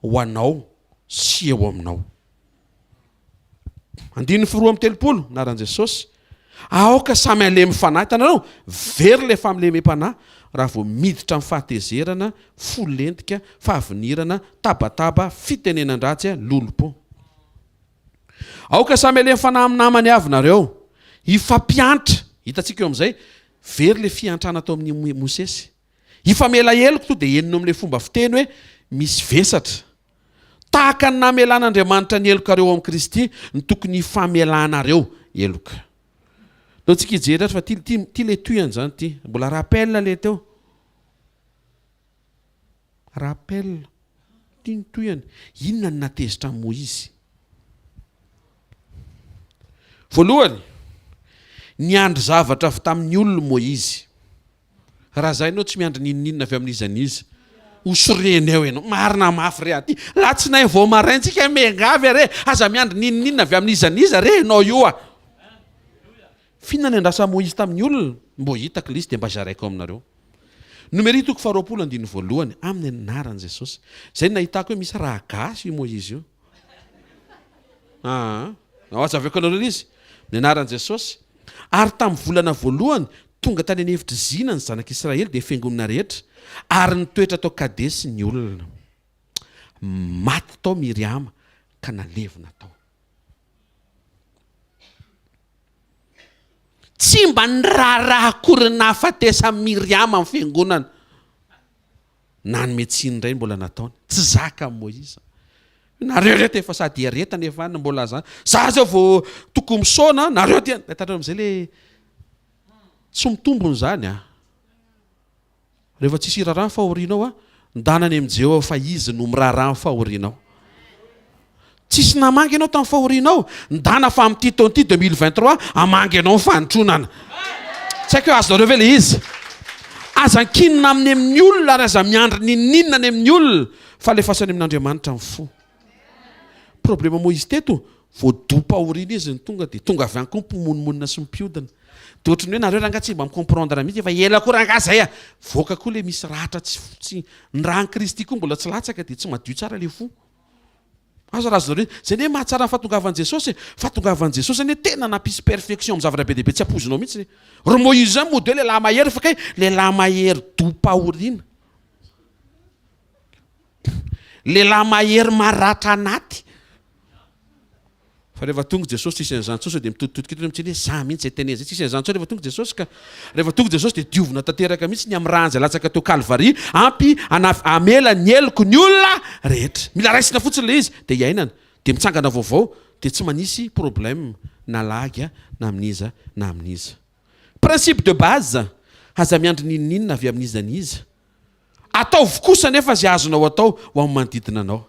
ho anao sy eo aminao. Andininy faha 32, anaran'i Jesosy. Aoka samy halemy fanahy. Hitanareo? Very ilay fahalemem-panahy raha vao miditra amin'ny fahatezerana, fo lentika, fahavinirana, tabataba, fitenenan-dratsy, lolompo. Aoka samy halemy fanahy amin'ny namany avy nareo. Hifampiantra. Hitantsika eo amin'izay, very ilay fiantrana tao amin'i Mosesy. Hifamela heloka to dia henonao amin'ilay fomba fiteny hoe misy vesatra. Tahaka ny namelan'Andriamanitra ny helokareo ao amin'i Kristy no tokony hifamelanareo heloka. Ndao tsika hijery ary fa ty ty ty le tohiny zany ty. Mbola rappel le teo. Rappel. Ty ny tohiny. Inona no nahatezitra an'i Moizy? Voalohany, niandry zavatra avy tamin'ny olona Moizy. Raha za ianao tsy miandry n'inon'inona avy amin'iza n'iza. Ho sorena eo ianao. Marina mafy re aty. Latsinainy vao maraina tsika miangavy are. Aza miandry n'inon'inona avy amin'iza n'iza re ianao io a. F'inona ny andrasan'i Moizy tamin'ny olona? Mbô hitako ilay izy dia mba zaraiko aminareo. Nomery toko faharoapolo andininy voalohany, amin'ny anaran'i Jesosy. Izay no nahitako hoe misy raha gasy io Moizy io. Aa. Hazavaiko anareo ilay izy. Ny anaran'i Jesosy. Ary tamin'ny volana voalohany, tonga tany an'efitr'i Zina ny zanak'Israely, dia fiangonana rehetra, ary nitoetra tao Kadesy ny olona. Maty tao Miriama ka nalevina tao. Tsy mba niraharaha akory ny nahafatesan'i Miriama ny fiangonana. Nanome tsiny indray mbola nataony. Tsy zakan'i Moiza. Nareo reto efa sady iaretana efa any mbola zany. Za zao vao tokony misaona, nareo ty. Hitanareo amizay le tsy mitombona izany a. Rehefa tsisy hiraharaha ny fahorianao a, ndana any amin'i Jehovah fa izy no miraharaha ny fahorianao. Tsisy namangy ianao tamin'ny fahorianao, ndana fa amin'ity taona ity 2023 hamangy anao ny fanotronana. Tsy haiko hoe azonareo ve le izy. Aza ankinina amin'ny amin'ny olona ary aza miandry n'inon'inona any amin'ny olona fa alefaso any amin'Andriamanitra ny fo. Problème Moïse teto, voadom-pahoriana izy no tonga dia tonga avy any koa mpimonomonona sy mpiodina. Dia ohatran'ny hoe nareo rangahy tsy mba mi-comprendre mihitsy, efa ela koa rangahy zay a! Voaka koa le misy ratra tsy tsy, ny ràn'i Kristy koa mbola tsy latsaka dia tsy madio tsara le fo. Aza raha azonareo, zay anie mahatsara ny fahatongavan'i Jesosy e! Fahatongavan'i Jesosy anie tena nampisy perfection amin'ny zavatra be dia be tsy ampoizinao mihitsy e! Ry Moïse zany mody hoe lehilahy mahery fa kay lehilahy mahery dom-pahoriana. Lehilahy mahery maratra anaty. Fa rehefa tonga Jesosy tsisy an'izany intsony sao dia mitoditodika eto mitsiny hoe za mihitsy izay teneno izay tsisy an'izany intsony rehefa tonga Jesosy ka. Rehefa tonga Jesosy dia diovina tanteraka mihitsy ny amin'ny rà izay latsaka teo Kalvary ampy hamela ny heloky ny olona rehetra. Mila raisina fotsiny ilay izy dia iainana dia mitsangana vaovao dia tsy manisy problème na lagy na amin'iza na amin'iza. Principe de base, aza miandry n'inon'inona avy amin'iza n'iza. Ataovy kosa anefa izay azonao atao ho amin'ny manodidina anao.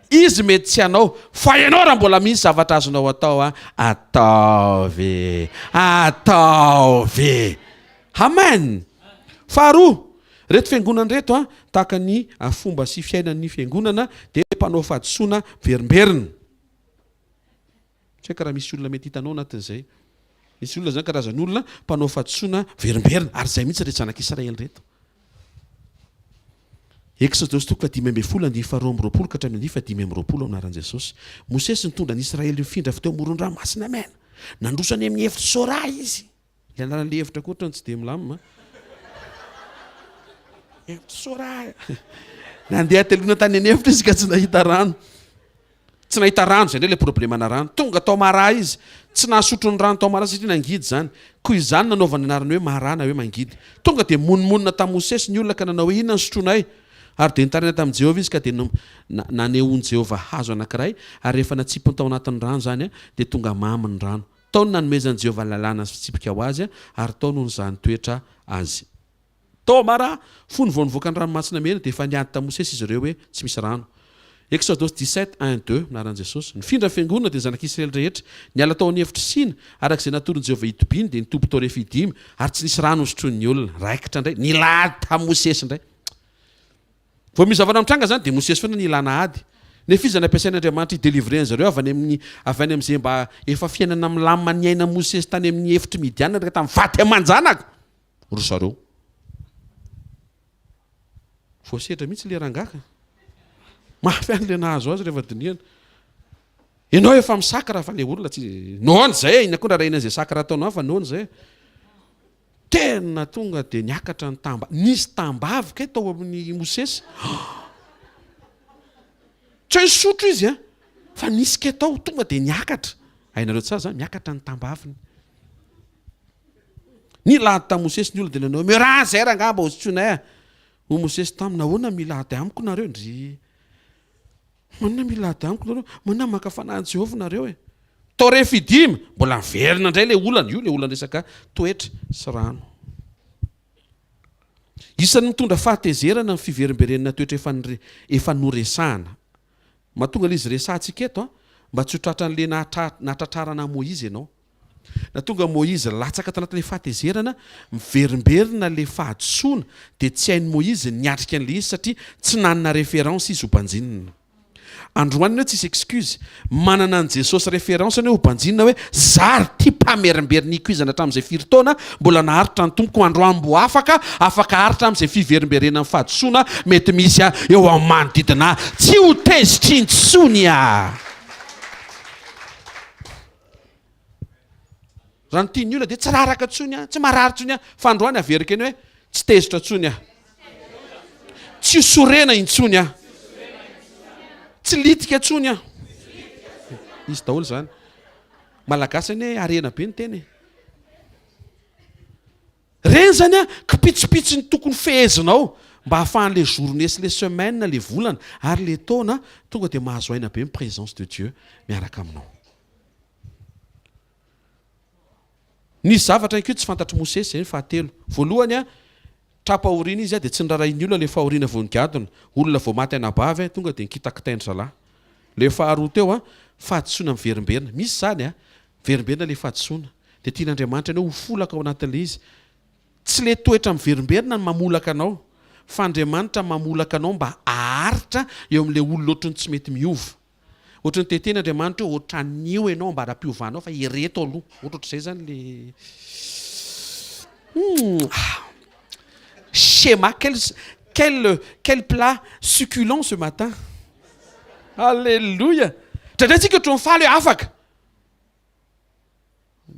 Izy mety tsy hanao, fa ianao raha mbola misy zavatra azonao atao an, ataovy! Ataovy! Amen! Faharoa, ireto fiangonana ireto an, tahaka ny fomba sy fiainan'ny fiangonana dia mpanao fahadisoana miverimberina. Tsy haiko raha misy olona mety hitanao anatin'izay. Misy olona izany karazan'olona mpanao fahadisoana miverimberina, ary izay mihitsy ireto zanak'Israely ireto. Eksodosy toko fahadimy ambin'ny folo andininy faharoa amby roapolo ka hatramin'ny andininy fahadimy amby roapolo amin'ny anaran'i Jesosy. Mosesy nitondra ny Israely nifindra avy teo amoron-dranomasina Mena. Nandroso any amin'ny efitr'i Sora izy. Ilay anaran'ilay efitra koa ohatrany tsy dia milamina. Efitr'i Sora. Nandeha hateloana tany an'efitra izy ka tsy nahita rano. Tsy nahita rano, izay indray ilay problemana rano. Tonga tao Mara izy, tsy nahasotro ny rano tao Mara satria nangidy izany. Koa izany nanaovany ny anarany hoe Mara na hoe mangidy. Tonga dia monomonona tamin'i Mosesy ny olona ka nanao hoe, Inona no sotroinay? Ary dia nitaraina tamin'i Jehovah izy ka dia nanehoan'i Jehovah hazo anankiray, ary rehefa natsipiny tao anatin'ny rano izany, dia tonga mamy ny rano. Tao no nanomezan'i Jehovah lalàna sy fitsipika ho azy, ary tao no nizahany toetra azy. Tao Mara, fony vao nivoaka ny Ranomasina Mena, dia efa niady tamin'i Mosesy izy ireo hoe tsy misy rano. Eksodosy dix-sept, un, deux, Anaran'i Jesosy. Nifindra ny fiangonana, dia ny zanak'Israely rehetra. Niala tao an'efitr'i Sina, araka izay natoron'i Jehovah hitobiany, dia nitoby tao Refidima, ary tsy nisy rano nosotroin'ny olona. Raikitra indray. Nilady tamin'i Mosesy indray. Vao misy zavatra mitranga izany dia Mosesy foana no ilana ady. Nefa iza no ampiasain'Andriamanitra hi-delivrer an'zareo avy any amin'ny avy any amin'izay mba efa fiainana milamina niainan'i Mosesy tany amin'ny efitr'i Midiana niaraka tamin'ny vady aman-janaka ry zareo. Voasedra mihitsy ilay rangahy ka. Mafy any ilay nahazo azy rehefa dinihana. Ianao efa mi-sacre fa ilay olona tsy noana izay e, inona koa rarahina an'izay sacre ataonao fa noana izay e. Tena tonga dia niakatra ny tamba. Nisy tambavy kay tao amin'i Mosesy. Tsy hoe nisotro izy an, fa nisy kay tao, tonga dia niakatra. Hainareo tsara izany, miakatra ny tambaviny. Nilady tamin'i Mosesy ny olona dia nanao hoe, Miraha izay rangahy mba hosotroinay a. Hoy Mosesy taminy, Nahoana milady amiko nareo? Ndry. Manina mila ady amiko nareo? Manina maka fanahy an'i Jehovah nareo e? Tao Refidim, mbola miverina indray ilay olana. Io ilay olana resaka toetra sy rano. Isan'ny mitondra fahatezerana ny fiverimberenana toetra efa efa noresahana. Mahatonga ilay izy resahantsika eto an, mba tsy ho tratran'ilay nahatratrarana an'i Moizy ianao. Nahatonga Moizy latsaka tanatin'ilay fahatezerana, miverimberina ilay fahadisoana, dia tsy hain'i Moizy ny niatrika an'ilay izy satria tsy nanana référence izy ho banjinina. Androany hoe tsisy excuse, manana an'i Jesosy référence anie ho banjinina hoe za ry ty mpamerimberina ikoizana hatramin'izay firy taona mbola naharitra ny Tompoko androany mbo afaka, afaka haharitra amin'izay fiverimberenan'ny fahadisoana mety misy eo amin'ny manodidina ahy. Tsy ho tezitra intsony aho. Raha ny tian'ny olona dia tsy raraka intsony aho, tsy marary intsony aho, fa androany averiko eny hoe tsy tezitra intsony aho. Tsy ho sorena intsony aho. Tsy litika intsony aho. Izy daholo izany. Malagasy anie harena be ny tena e. Reny zany a, kipitsopitsony tokony fehezinao mba ahafahan'le journée sy le semaine, le volana ary le taona tonga dia mahazo aina be ny présence de Dieu miaraka aminao. Nisy zavatra ihany koa tsy fantatr'i Mosesy, izay ny fahatelo. Voalohany a, tra-pahoriana izy a, dia tsy nirarahin'ny olona le fahoriana vao nigadona. Olona vao maty anabavy a, tonga dia nikitakitain-dry zalahy. Le faharoa teo a, fahadisoana miverimberina. Misy izany a, Miverimberina ilay fahadisoana. Dia tian'Andriamanitra ianao ho folaka ao anatin'ilay izy. Tsy ilay toetra miverimberina no mamolaka anao, fa Andriamanitra mamolaka anao mba haharitra eo amin'ilay olona ohatran'ny tsy mety miova. Ohatry ny te-hiteny Andriamanitra hoe ohatran'io ianao ambara-piovanao fa ireto aloha. Ohatrohatr'izay izany le Humm ah. Schéma, quel quel quel plat succulent ce matin. Alléluia. Indraindray tsika ohatran'ny faly hoe afaka.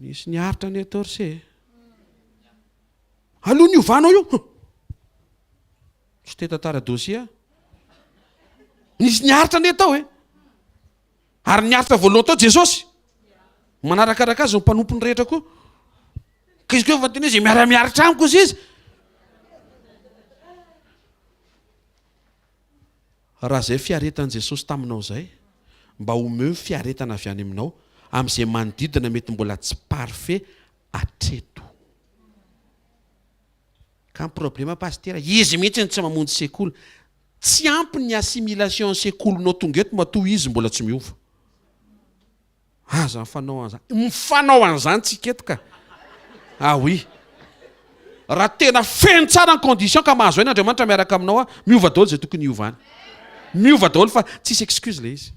Nisy niaritra anie tao ry se e. Aloha niovanao io. Tsy te tantara dossier aho. Nisy niaritra anie tao e. Ary niaritra voalohany tao Jesosy. Manarakaraka azy ny mpanompony rehetra koa. Ka izy koa efa niteny hoe izay miara-miaritra amiko izy izy. Raha izay fiaretan'i Jesosy taminao izay, mba omeo fiaretana avy any aminao amin'izay manodidina mety mbola tsy parfait hatreto. Ka ny problema pasitera, izy mihitsy no tsy mamonjy sekoly. Tsy ampy ny assimilation ny sekolinao tonga eto matoa izy mbola tsy miova. Aza mifanao an'izany. Mifanao an'izany tsika eto ka. Ah oui. Raha tena feno tsara ny condition ka mahazo aina Andriamanitra miaraka aminao ah, miova daholo izay tokony hiova any. Miova daholo fa tsisy excuse le izy.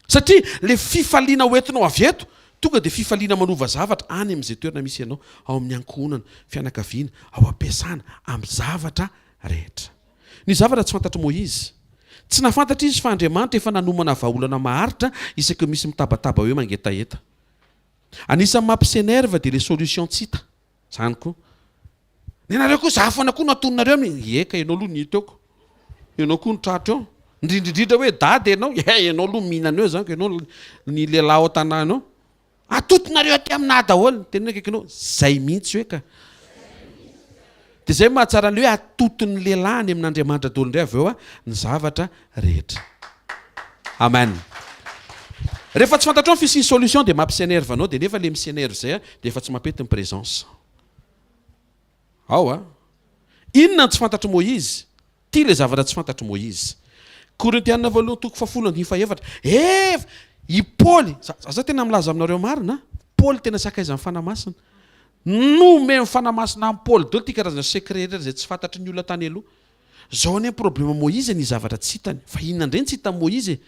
Satria le fifaliana hoentinao avy eto, tonga dia fifaliana manova zavatra any amin'izay toerana misy anao, ao amin'ny ankohonana, fianakaviana, ao am-piasana, amin'ny zavatra rehetra. Ny zavatra tsy fantatr'i Moizy. Tsy nahafantatra izy fa Andriamanitra efa nanomana vahaolana maharitra isaky ny misy mitabataba hoe mangetaheta. Anisan'ny mampi-s'enerve dia le solution tsy hita. Zany koa. Nenareo koa za foana koa no atoninareo mi, ie ka enao aloha ny hita eo ko. Enao koa no tratra eo. Indrindra indrindra hoe dada enao, ie enao aloha mihinana eo zany ko, enao ny lehilahy ao an-tanàna eo. Atotonareo aty aminà daholo. Teneno akaikinao, zay mihitsy hoe ka. Dia zay mahatsara an'ilay hoe atoton'ny lehilahy any amin'Andriamanitra daholo indray avy eo ny zavatra rehetra. Amen. Rehefa tsy fantatrao ny fisian'ny solution dia mampi-s'enerve anao dia nefa le mi-s'enerve zay dia efa tsy mampety ny présence. Ao a. Inona no tsy fantatr'i Moizy? Ty le zavatra tsy fantatr'i Moizy. Korintiana voalohany toko fahafolo andininy fahefatra. Ev! I Paoly, za, za tena milaza aminareo marina a, Paoly tena sakaizan'ny Fanahy Masina. Nomen'ny Fanahy Masina an'i Paoly daholo ty karazana secret rehetra izay tsy fantatry ny olona tany aloha. Zao anie ny problème Moizy e, ny zavatra tsy hitany. Fa inona indray no tsy hitan'i Moizy e?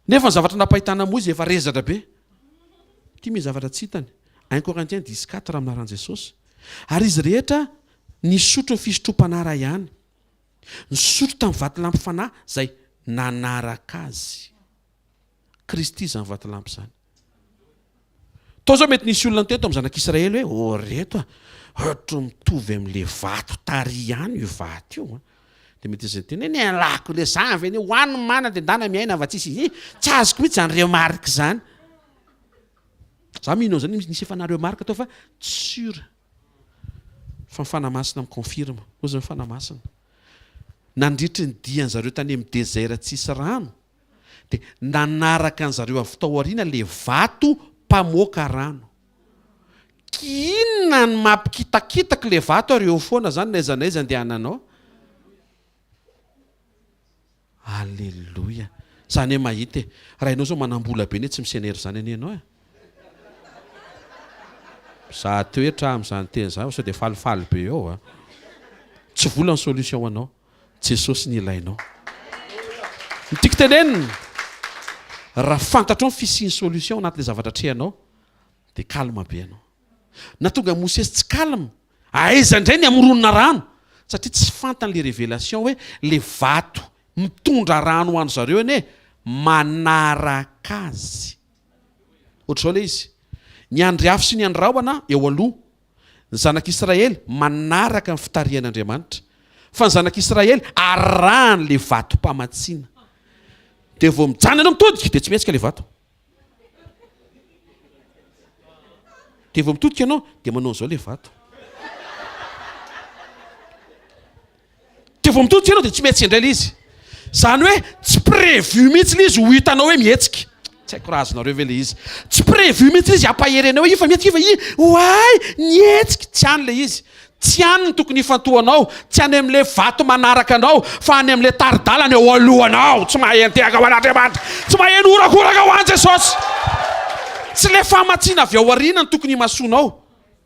Nefa ny zavatra nampahitana an'i Moizy efa rezatra be. Ity misy zavatra tsy hitany. Un Corinthiens dix quatre amin'ny anaran'i Jesosy. Ary izy rehetra nisotro ny fisotroam-panahy iray ihany. Nisotro tamin'ny vatolampy fanahy izay nanaraka azy. Kristy izany vatolampy izany. Tao zao mety nisy olona niteny tao amin'ny zanak'Israely hoe, ô reto a, ohatry mitovy amin'le vato tary ihany io vato io a. Dia mety nisy niteny hoe, ny alako le zany ve anie, hoany ny mana dia ndana miaina fa tsisy, hi, tsy azoko mihitsy izany remarque izany. Za mino an'izany, nisy efa na-remarque tao fa tsy sûr. Fa ny Fanahy Masina mi-confirme. Hoy izao ny Fanahy Masina, nandritry ny dian-zareo tany amin'ny désert tsisy rano, Dia nanaraka an-zareo avy tao aoriana ilay vato mpamoaka rano. K'inona no mampikitakitaka ilay vato ary eo foana izany n'aiza n'aiza andehananao? Aleloia! Za anie mahita e! Raha ianao izao manam-bola be anie tsy mi-s'enerve izany anie ianao e! Mizaha toetra aho amin'izany teny izany fa sao dia falifaly be eo a! Tsy vola ny solution ho anao. Jesosy ny ilainao. Ny tiako tenenina, raha fantatrao ny fisian'ny solution anatin'ilay zavatra atrehanao, dia calme be ianao. Nahatonga an'i Mosesy tsy calme, aiza indray ny hamoronana rano? Satria tsy fantany ilay révélation hoe ilay vato mitondra rano ho an-dry zareo anie manaraka azy. Ohatr'izao ilay izy, ny andry afo sy ny andry rahona eo aloha, Ny zanak'Israely manaraka ny fitarihan'Andriamanitra, fa ny zanak'Israely arahany le vatom-pamatsiana. Dia vao mijanona ianao mitodika dia tsy mihetsika le vato. Dia vao mitodika ianao dia manao an'izao le vato. Dia vao mitodika ianao dia tsy mihetsika indray ilay izy. Izany hoe tsy prévu mihitsy ilay izy ho hitanao hoe mihetsika. Tsy haiko raha azonareo ve ilay izy. Tsy prévu mihitsy ilay izy hampahery anao hoe io fa mihetsika io fa io, oay, nihetsika. Tsy any ilay izy. Tsy any no tokony hifantohanao, tsy any amin'ilay vato manaraka anao, fa any amin'ilay tari-dalana eo alohanao. Tsy mahay antehaka ho an'Andriamanitra. Tsy mahay ny horakoraka ho an'i Jesosy. Tsy ilay famatsiana avy ao aoriana no tokony himasoanao.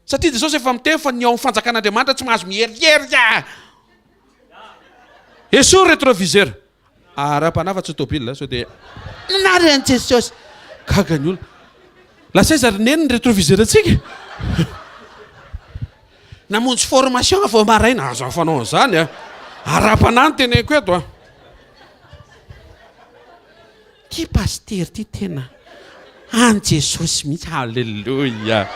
Satria Jesosy efa miteny fa ny ao amin'ny fanjakan'Andriamanitra tsy mahazo miherierika. Esory rétroviseur. Ara-panahy fa tsy tôbila sao dia nary an'i Jesosy. Gaga ny olona. Lasa aiza ry neny ny rétroviseur antsika? Namonjy formation aho vao maraina. Aza fanao an'izany a. Ara-panahy no teneniko eto a. Ty pasitera ty tena an'i Jesosy mihitsy. Alléluia.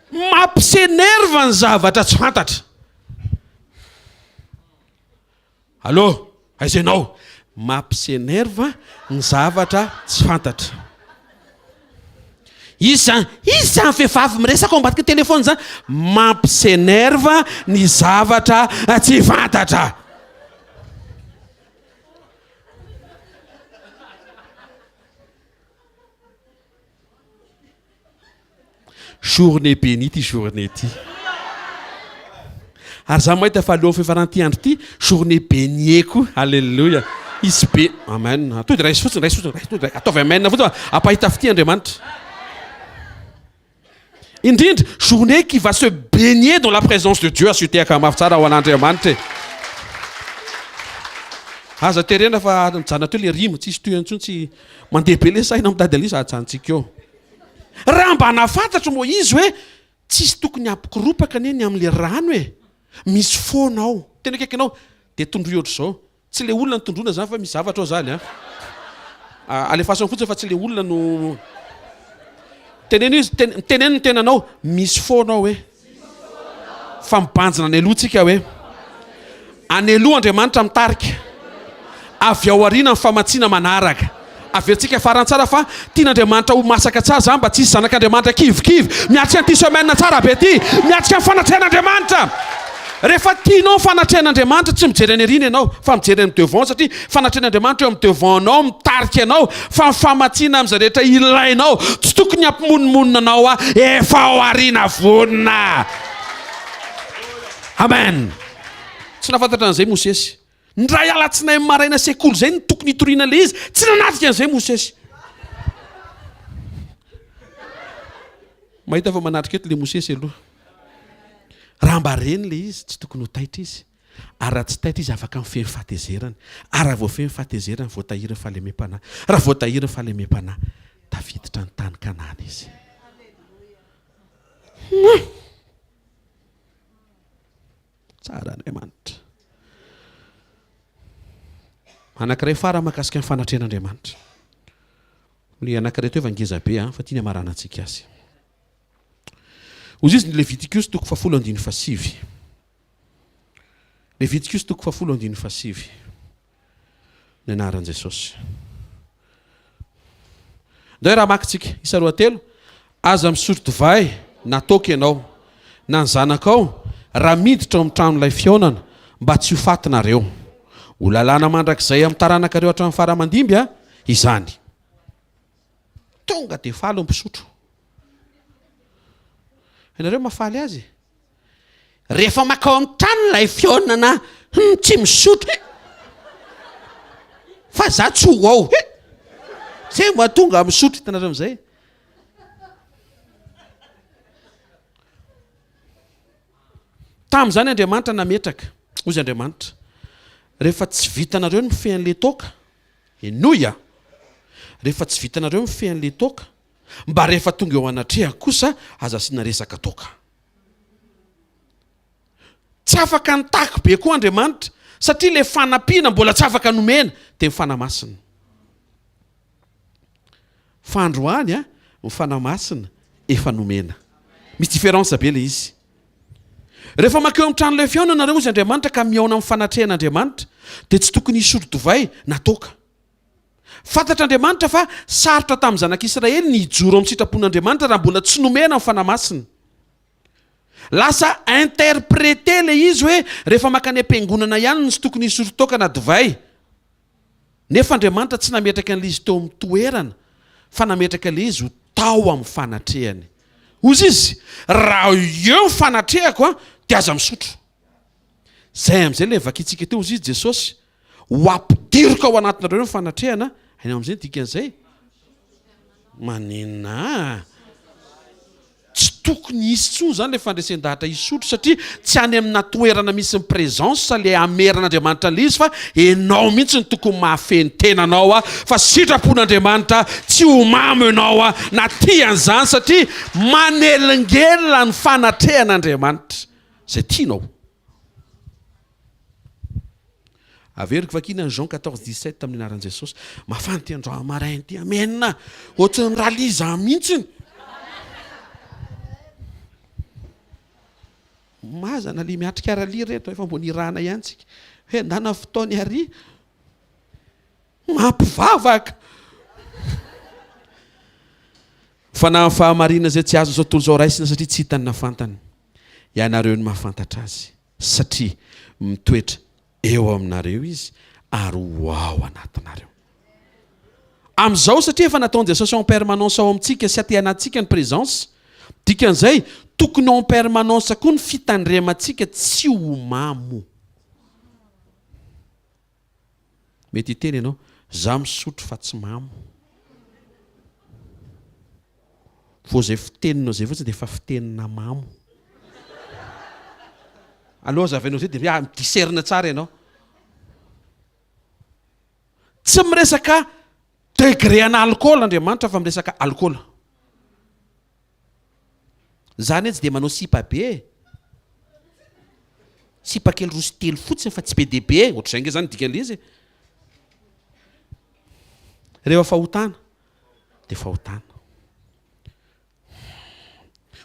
Mampi-s'énerve ny zavatra tsy fantatra. Allô, aiza ianao? Mampi-s'énerve ny zavatra tsy fantatra. Iza izany, iza izany vehivavy miresaka ao ambadiky ny téléphone izany? Mampi-s'énerve ny zavatra tsy fantatra. Journée bénie ity journée ity. Ary za mahita fa alohan'ny fiafaran'ity andro ity, journée bénie koa. Alléluia. Hisy be. Amen. Tonga dia raiso fotsiny, raiso fotsiny, raiso, tonga dia ataovy amen fotsiny fa ampahita fitia Andriamanitra. Indrindra, journée qui va se baigner dans la présence de Dieu, asio tehaka mafy tsara ho an'Andriamanitra e. Aza terena fa mijanona teo le rima, tsisy tohiny intsony, tsy mandeha be le saina mitady an'io, ajanontsika eo. Raha mba nahafantatro Moizy hoe tsisy tokony hampikoropaka anie ny amin'le rano e, misy foana ao, tena akaiky anao, dia tondroy ohatr'izao, Tsy le olona no tondroina zany fa misy zavatra ao zany a. Alefaso any fotsiny fa tsy le olona no teneno izy, teneno ny tenanao, misy foana ao hoe. Fa mibanjina any aloha tsika hoe. Any aloha Andriamanitra mitarika. Avy ao aoriana ny famatsiana manaraka. Averintsika farany tsara fa tian'Andriamanitra ho masaka tsara zany mba tsy hisy zanak'Andriamanitra kivikivy miatrika an'ity semaine tsara be ity, miatrika ny fanatrehan'Andriamanitra. Rehefa tianao ny fanatrehan'Andriamanitra tsy mijery any aoriana ianao fa mijery any devant satria fanatrehan'Andriamanitra eo amin'ny devant-nao mitarika anao fa ny famatsiana amin'izay rehetra ilainao tsy tokony hampimonomonona anao aho efa ao aoriana vonona. Amen. Tsy nahafantatra an'izay Mosesy. Indray alatsinainy maraina sekoly izay no tokony hitoriana ilay izy, tsy nanatrika an'izay Mosesy. Mahita fa manatrika eto ilay Mosesy aloha. Raha mba reny ilay izy, tsy tokony ho taitra izy. Ary raha tsy taitra izy, afaka mifehy ny fahatezerany. Ary raha voafehy ny fahatezerany, voatahiry ny fahalemem-panahy. Raha voatahiry ny fahalemem-panahy, tafiditra ny tany Kanana izy. Tsara Andriamanitra. Anankiray farany mahakasika ny fanatrehan'Andriamanitra. Ny anankiray teo efa ngeza be an, fa ity ny hamaranantsika azy. Hoy izy ny Levitikosy toko fahafolo andininy fahasivy. Levitikosy toko fahafolo andininy fahasivy. Ny anaran'i Jesosy. Ndao raha maka tsika. Isa roa telo. Aza misotro divay na toaka ianao, na ny zanakao, raha miditra ao amin'ny tranolay fihaonana, mba tsy ho faty nareo. Ho lalàna mandrakizay amin'ny taranakareo hatramin'ny fara aman-dimby izany. Tonga dia faly ny mpisotro. Ianareo mahafaly azy e? Rehefa makao amin'ny trano ilay fihaonana hum tsy misotro he! Fa za tsy ho ao he! Zay mba tonga misotro hitanareo amizay. Tamin'izany Andriamanitra nametraka, hozy Andriamanitra, rehefa tsy vitanareo ny mifehy an'ilay toaka, henoy a! Rehefa tsy vitanareo mifehy an'ilay toaka, mba rehefa tonga eo anatrehako kosa aza asiana resaka toaka. Tsy afaka nitaky be koa Andriamanitra satria ilay fanampiana mbola tsy afaka nomena dia ny Fanahy Masina. Fa androany a, ny Fanahy Masina efa nomena. Misy différence be ilay izy. Rehefa mankeo amin'ny tranolay fihaonana nareo hozy Andriamanitra ka mihaona amin'ny fanatrehan'Andriamanitra dia tsy tokony hisotro divay na toaka. Fantatr'Andriamanitra fa sarotra tamin'ny zanak'Israely ny hijoro amin'ny sitrapon'Andriamanitra raha mbola tsy nomena ny Fanahy Masina. Lasa interpreter le izy hoe rehefa mankany am-piangonana ihany no tsy tokony hisotro toaka na divay. Nefa Andriamanitra tsy nametraka an'ilay izy teo amin'ny toerana fa nametraka ilay izy ho tao amin'ny fanatrehany. Hozy izy, raha eo ny fanatrehako an, dia aza misotro. Zay amin'izay ilay vakintsika teo hozy izy Jesosy, ho ampidiriko ao anatinareo ny fanatrehana, hainao amin'izay ny dikan'izay? Maninona? Tsy. tokony hisy intsony izany ilay fandresen-dahatra hisotro satria tsy any amina toerana misy ny présence ilay hameran'Andriamanitra an'ilay izy fa enao mihitsy no tokony mahafehy ny tenanao fa sitrapon'Andriamanitra tsy ho mamo enao na tia an'izany satria manelingelina ny fanatrehan'Andriamanitra izay tianao. Averiko vakiana ny Jean 14, 17 amin'ny anaran'i Jesosy. Mafana ity androany maraina ity. Amen. Ohatran'ny rallye za mihitsiny. Mazana le miatrika rallye reto efa mbo nirahana ihany tsika. Hoe ndana fotoany ary mampivavaka. Fanahy fahamarina izay tsy azon'izao tontolo izao raisina satria tsy hitany na fantany. Ianareo no mahafantatra azy. Satria mitoetra eo aminareo Izy ary ho ao anatinareo. Amin'izao, satria efa nataon'i Jesosy en permanence ao amintsika sy aty anatintsika ny présence, dikan'izay, tokony en permanence koa ny fitandremantsika tsy ho mamo. Mety hiteny ianao, za misotro fa tsy mamo. Vao izay fiteninao izay fotsiny dia efa fitenina mamo. Aleo hazavainao izay dia mi-discerne tsara ianao. Tsy miresaka degré ana alcool Andriamanitra fa miresaka alcool. Za anie tsy dia manao sipa be e! Sipa kely roa sy telo fotsiny fa tsy be dia be e! Ohatr'izay ange zany ny dikan'ilay izy e! Rehefa fahotana dia fahotana.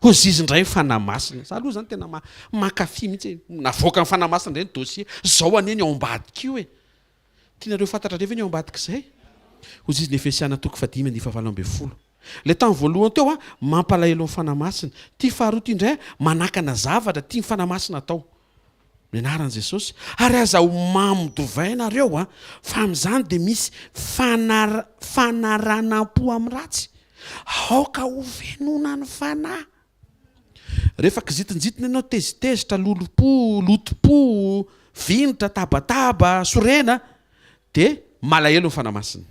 Hozizy indray ny Fanahy Masina. Za aloha zany tena mankafy mihitsy e! Navoakan'ny Fanahy Masina indray ny dossier. Zao anie ny ao ambadika io e! Tianareo fantatra indray ve ny ao ambadik'izay? Hoy izy ny Efesiana toko fahadimy andininy fahavalo ambinifolo. Ilay tamin'ny voalohany teo an, mampalahelo ny Fanahy Masina. Ity faharoa ity indray an, manakana zavatra tian'ny Fanahy Masina atao. Ny anaran'i Jesosy. Ary aza ho mamo divay nareo an, fa amin'izany dia misy fanar fanaranam-po amin'ny ratsy. Aoka ho fenoina ny Fanahy. Rehefa kizitinjitina ianao, tezitezitra, lolompo, lotom-po, vinitra, tabataba, sorena, dia malahelo ny Fanahy Masina.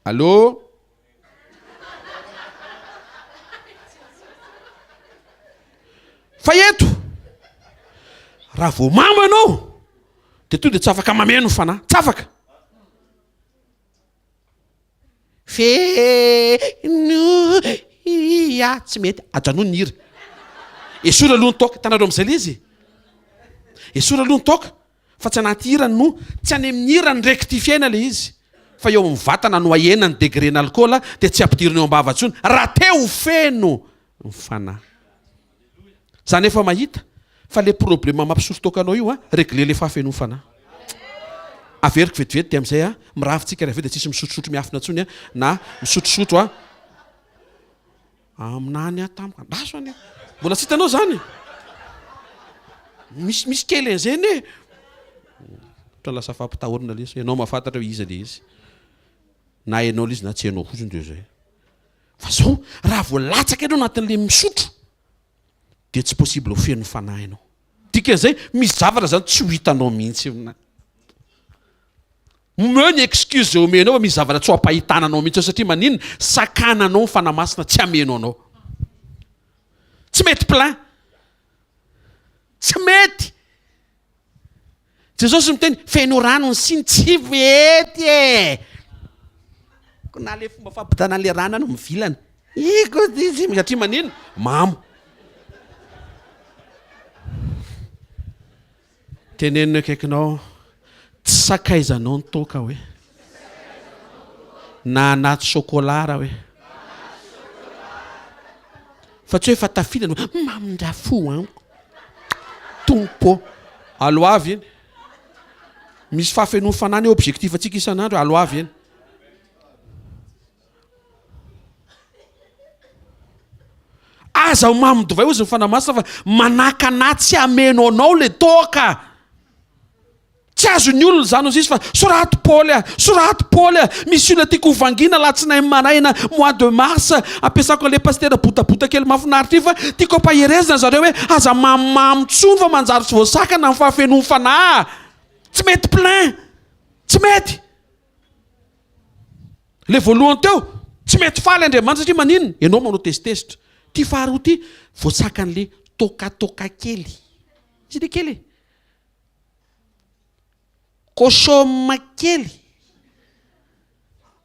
Allô? Fa eto, raha vao mamo ianao, dia tonga dia tsy afaka mameno ny Fanahy. Tsy afaka. Feno ia tsy mety ajanony ny hira. Esory aloha ny toaka, hitanareo amin'izay ilay izy? Esory aloha ny toaka fa tsy anaty hira no, tsy any amin'ny hira no rectifier-na ilay izy fa eo amin'ny vatana no ahena ny degré n'alcool dia tsy ampidirina eo am-bava intsony raha te ho feno ny fanahy. Za nefa mahita fa le problème mampisotro toaka anao io an, regler le fahafenoan'ny fanahy. Averiko vetivety dia amizay an, miravy tsika rehefa avy eo dia tsisy misotrosotro miafina intsony an, na misotrosotro an, aminany aho tamiko, andraso anie, mbola tsy hitanao zany? Misy misy kely an'izay anie. Ohatra lasa fampitahorana le izy, ianao mahafantatra hoe iza le izy, na ianao le izy na tsy ianao fotsiny dia zay. Fa zao, raha vao latsaka ianao anatin'le misotro, dia tsy possible ho feno fanahy ianao. Dikan'izay, misy zavatra zany tsy ho hitanao mihitsy eo na. Omeo ny excuse izay omenao fa misy zavatra tsy ho ampahitana anao mihitsy eo satria maninona? Sakananao ny Fanahy Masina tsy hameno anao. Tsy mety plein. Tsy mety. Jesosy miteny, feno rano ny siny, tsy mety e! Ko na le fomba fampitana an'le rano any mivilana. Iko izy satria manino? Mamo. Teneno ny akaikinao, tsy sakaizanao ny toaka hoe. Na anaty chocolat raha hoe. Fa tsy hoe efa tafita no mamindra fo amiko Tompo ô. Aloavy iny. Misy fahafenoan'ny fanahy ny objectif antsika isan'andro, aloavy iny. Aza mamo divay hozy ny Fanahy Masina fa manakana tsy hameno anao le toaka. Tsy azon'ny olona izany hozy izy fa soraty Paoly a! Soraty Paoly a! Misy olona tiako ho vangiana alatsinainy maraina mois de mars ampiasako an'ilay pasitera botabota kely mahafinaritra io fa tiako ampaherezina zareo hoe aza mamomamo intsony fa manjary tsy voasakana ny fahafenoan'ny fanahy! Tsy mety plein! Tsy mety! Ilay voalohany teo. Tsy mety faly Andriamanitra satria maninona? Ianao manao tezitezitra. Ity faharoa ity, voatsakan'le tokatoka kely. Izy le kely e. Cochon kely.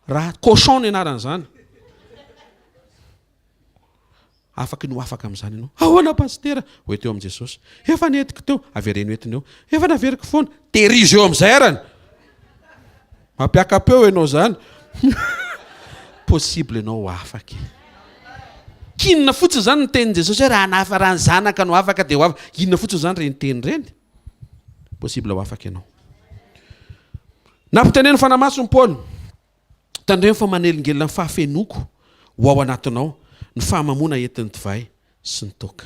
Raha cochon ny anaran'izany. Afaky ny ho afaka amin'izany ianao. Ahoana pasitera? Ho ento eo amin'i Jesosy. Efa nentiko teo, avereno entina eo. Efa naveriko foana. Tehirizo eo amin'izay arany. Mampiaka-peo ianao izany. Possible ianao ho afaka. K'inona fotsiny izany ny tenin'i Jesosy hoe raha nafa raha ny zanaka no afaka dia ho afaka. Inona fotsiny izany ireny teny ireny? Possible ho afaka ianao. Nampitenen'ny Fanahy Masina Paoly. Tandremo fa manelingelina ny fahafenoako ho ao anatinao ny fahamamoana entin'ny divay sy ny toaka.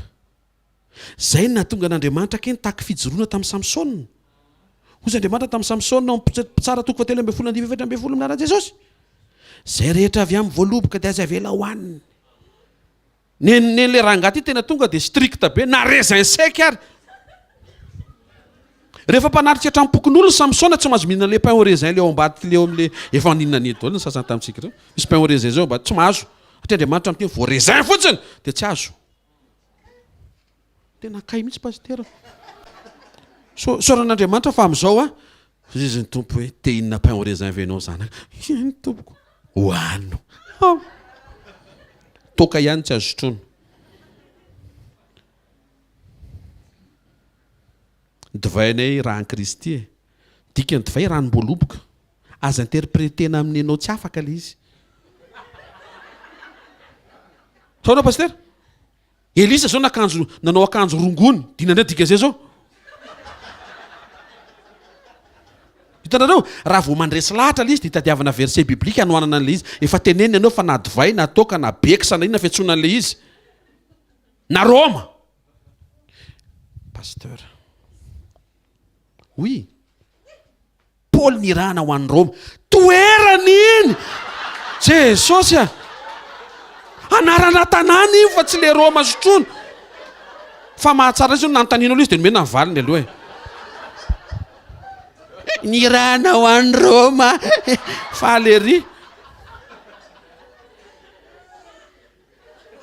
Izay no nahatonga an'Andriamanitra kay nitaky fijoroana tamin'i Samsona. Hoy Andriamanitra tamin'i Samsona ao amin'ny Mpitsara toko fahatelo ambin'ny folo andininy 14 amin'ny anaran'i Jesosy, Izay rehetra avy amin'ny voaloboka dia aza avela hohaniny. Nen'ny le rangahy ty tena tonga de strict be na raisin sec ary. Rehefa mpanatrika hatramin'ny-pokonolona Samsona tsy mahazo mihinana le pain au raisin le ao ambadika le eo amle efa nihinana iny daholo ny sasany tamintsika ireo. Misy pain au raisin zay ao ambadika tsy mahazo. Satria Andriamanitra miteny vao raisin fotsiny de tsy azo. Tena kay mihitsy pasitera. So, Isaoran'Andriamanitra fa amin'izao a, hoy izy ny Tompo hoe te hihinana pain au raisin ve ianao zanaka? Eny tompoko. Hohano. Toaka ihany tsy azo sotroina. Ny divay anay raha an'i Kristy e. Dikan'ny divay ranom-boaloboka. Aza interpretena amin'ny ianao tsy afaka ilay izy. Sao pasitera? Elisa zao nakanjo nanao akanjo rongony, dina ndray dika zay zao. Hitanareo, raha vao mandresy lahatra ilay izy dia itadiavana verset biblique hanohanana an'ilay izy. Efa tenenina ianao fa na divay na toaka na beksa na inona fiantsoana an'ilay izy. Na Roma. Pasteur. Oui. Paoly nirahana ho any Roma. Toerana iny! Jesosy a! Anarana tanàna iny fa tsy le Roma sotroina. Fa mahatsara izy nanontaniana aloha izy dia nomena ny valiny aloha e. Nirahana ho any Roma. Faly ery.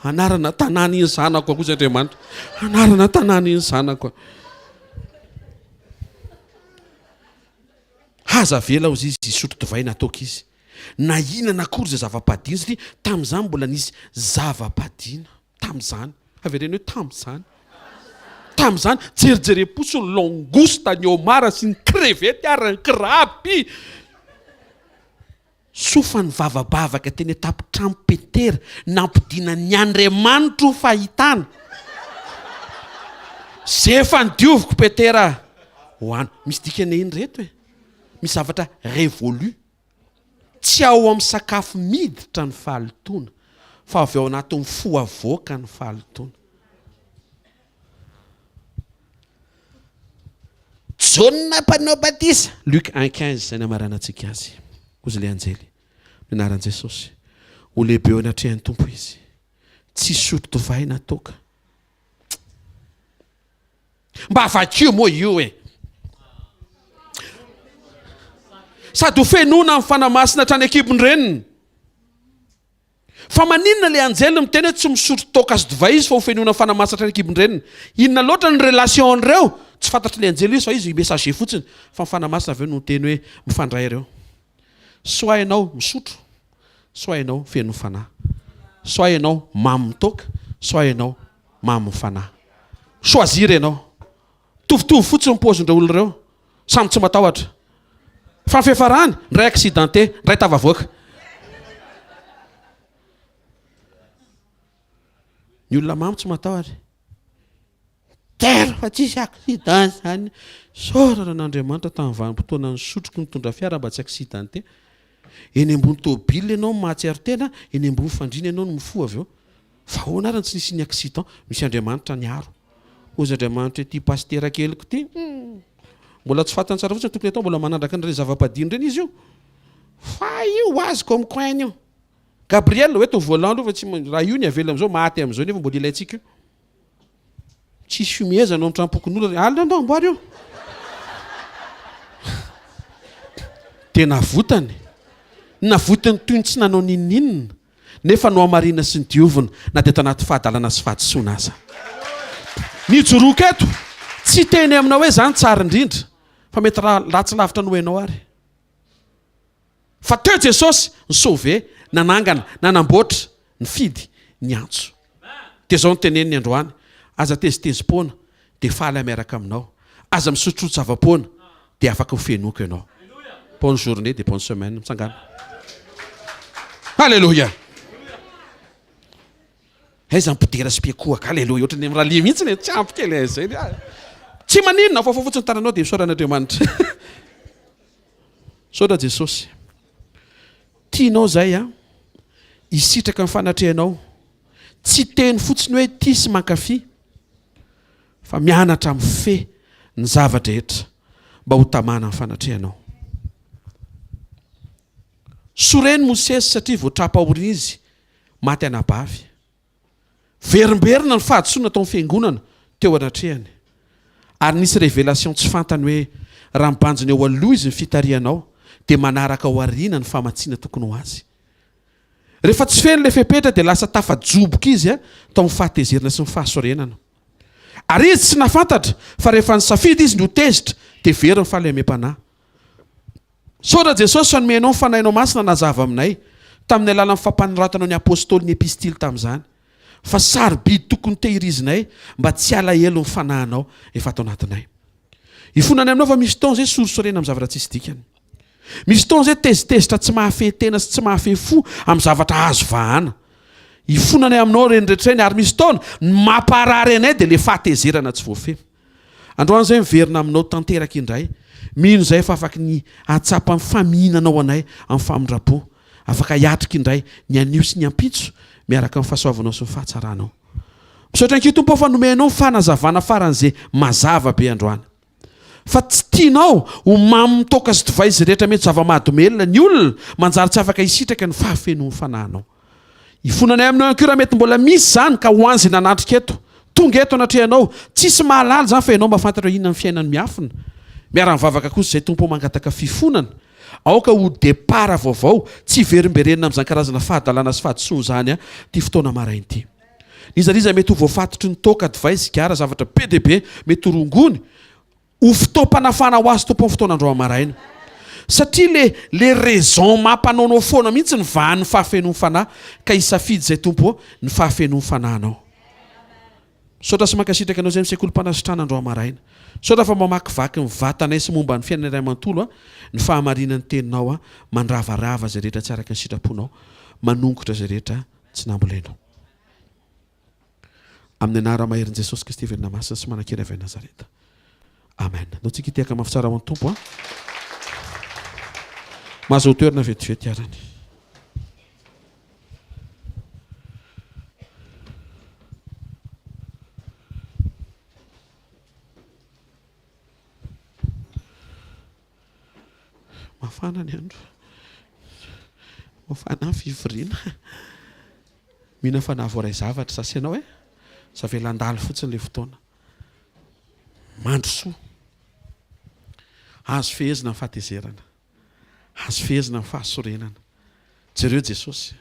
Anarana tanàna iny zanako akozy Andriamanitra. Anarana tanàna iny zanako. Aza avela hozy izy hisotro divay na toaka izy, na hihinana akory izay zava-padiana, satria tamin'izany mbola nisy zava-padiana. Tamin'izany. Avereno hoe tamin'izany. Tamin'izany, jerijerem-potsiny ny langouste, ny homard sy ny crevette ary ny crabe. Soa fa nivavabavaka teny an-tampon-trano Petera, nampidinan'ny Andriamanitro fahitana. Ze efa nodioviko Petera ho any. Misy dikany iny reto e. Misy zavatra révolu. Tsy ao amin'ny sakafo miditra ny fahalotoana, fa avy ao anatin'ny fo avoaka ny fahalotoana. Jaona Mpanao Batisa, Luc un 15, izay namaranantsika azy. Hozy ilay anjely, Amin'ny anaran'i Jesosy, ho lehibe eo anatrehan'ny Tompo izy. Tsy hisotro divay na toaka. Mba vakio moa io e! Sady ho fenoina amin'ny Fanahy Masina hatrany an-kibon-dreniny. Fa maninona le anjely miteny hoe tsy misotro toaka sy divay izy fa ho fenoina fanahy masina hatrany an-kibon-dreniny? Inona loatra ny relation an'ireo? Tsy fantatry le anjely izy fa izy messager fotsiny fa ny fanahy masina avy eo no niteny hoe mifandray ireo. Soit ianao misotro, soit ianao feno fanahy. Soit ianao mamo toaka, soit ianao mamo fanahy. Choisir ianao. Mitovitovy fotsiny ny paozin'ireo olona ireo. Samy tsy matahotra. Fa ny fiafarany, ndray accidenté, ndray tafavoaka. Ny olona mamo tsy matahotra. Tera fa tsisy accident izany. Isaorana an'Andriamanitra tamin'ny vanim-potoana nisotroko nitondra fiara mba tsy accidenté. Eny ambony tôbila ianao no mahatsiaro tena, eny ambony fandriana ianao no mifoha avy eo. Fa ahoana ary no tsy nisian'ny accident? Misy Andriamanitra niaro. Hozy Andriamanitra ity pasitera keliko ity, hum, mbola tsy fantany tsara fotsiny tokony atao, mbola manandraka an'ireny zava-padina ireny izy io. Fa io ho azy comme coin io. Gabriel, hoe to volant aloha fa tsy, raha io ny avela amin'izao, maty amin'izao nefa mbola ilaintsika io. Tsisy fihomehezana ao amin'ny tranom-pokonolona. Alina andao amboary io. Dia navotany. Navotany toy ny tsy nanao n'inon'inona. Nefa nohamarina sy nodiovina na dia tao anaty fahadalana sy fahadisoana aza. Ny ijoroako eto, tsy hiteny aminao hoe za no tsara indrindra, fa mety ratsy lavitra noho ianao ary. Fa teo Jesosy, ni-sauver, nanangana, nanamboatra, nifidy, niantso. Dia izao no teneniny androany, aza tezitezi-poana, dia faly aho miaraka aminao. Aza misotrosotro zava-poana, dia afaka ho fenoiko ianao. Bonne journée dia bonne semaine. Mitsangàna. Alléluia. Aiza ny mpidera sy mpiakohaka? Alléluia. Ohatran'ny mirallie mihitsy e, tsy ampy kely an'izay. Tsy maninona, afaofao fotsiny ny tananao dia misaora an'Andriamanitra. Misaotra Jesosy. Tianao izay an, hisitraka ny fanatrehanao. Tsy teny fotsiny hoe tia sy mankafy, fa mianatra mifehy ny zava-drehetra mba ho tamana ny fanatrehanao. Soreno Mosesy satria voatrapahoriana izy, maty anabavy. Verimberina ny fahadisoana tao amin'ny fiangonana teo anatrehany. Ary nisy révélation tsy fantany hoe raha mibanjina eo aloha izy ny fitarihanao dia manaraka ao aoriana ny famatsiana tokony ho azy. Rehefa tsy feno ilay fepetra dia lasa tafajoboka izy tao amin'ny fahatezerana sy ny fahasorenana. Ary izy tsy nahafantatra fa rehefa nisafidy izy ny ho tezitra dia very ny fahalemem-panahy. Misaotra Jesosy fa nomenao ny Fanahinao Masina nazava aminay, tamin'ny alalan'ny fampanoratanao ny Apostoly ny Epistily tamin'izany, fa sarobidy tokony tehirizinay mba tsy halahelo ny Fanahinao efa ato anatinay. Ifonanay aminao fa misy fotoana izay sorisorena amin'ny zavatra tsisy dikany. Misy fotoana izay tezitezitra tsy mahafehy tena sy tsy mahafehy fo amin'ny zavatra azo vahana. Ifonanay aminao ireny rehetra ireny ary misy fotoana ny mamparary anay dia ilay fahatezerana tsy voafehy. Androany izay miverina aminao tanteraka indray, mino izay fa afaky ny hahatsapa ny famihinanao anay amin'ny famindram-po, afaka hiatrika indray ny anio sy ny ampitso miaraka amin'ny fahasoavanao sy ny fahatsaranao. Misaotra ankihy Tompo fa nomenao ny fanazavana faran'izay mazava be androany. Fa tsy tianao ho mamon'ny toaka sy divay izay rehetra mety zava-mahadomelina ny olona manjary tsy afaka hisitraka ny fahafenoan'ny fanahinao. Ifonanay aminao ihany koa raha mety mbola misy izany ka ho an'izay nanatrika eto, tonga eto anatrehanao, tsisy mahalala izany fa ianao mahafantatra hoe inona ny fiainany miafina. Miara-mivavaka kosa izay Tompo ô mangataka fifonana, aoka ho départ vaovao, tsy hiverimberenina amin'izany karazana fahadalana sy fahadisoana izany ity fotoana maraina ity. N'iza n'iza mety ho voafatotry ny toaka, divay, sigara, zavatra be dia be mety ho rongony, Ho fotoam-panafana ho azy Tompo ny fotoana androany maraina. Satria le le raison mampanaonao foana mihitsy ny vahan'ny fahafenoan'ny fanahy ka hisafidy izay Tompo ô ny fahafenoan'ny fanahinao. Misaotra sy mankasitraka anao izay amin'ny sekolim-panasitrana androany maraina. Misaotra fa mamakivaky ny vatanay sy momba ny fiainanay iray manontolo a ny fahamarinan'ny teninao a mandravarava izay rehetra tsy araka ny sitraponao, manongotra izay rehetra tsy nambolenao. Amin'ny anara maherin'i Jesosy Kristy velona masina sy manan-kery avy any Nazareta. Amen. Ndao tsika hitehaka mafy tsara ho an'ny Tompo a. Mahazo toerana vetivety arany. Mafana ny andro. Mafana ny fivoriana. Mino aho fa nahavoaray zavatra za sy ianao e. Za avela handalo fotsiny ilay fotoana. Mandrosoa. Azo fehezina ny fahatezerana. Azo fehezina ny fahasorenana. Jereo Jesosy.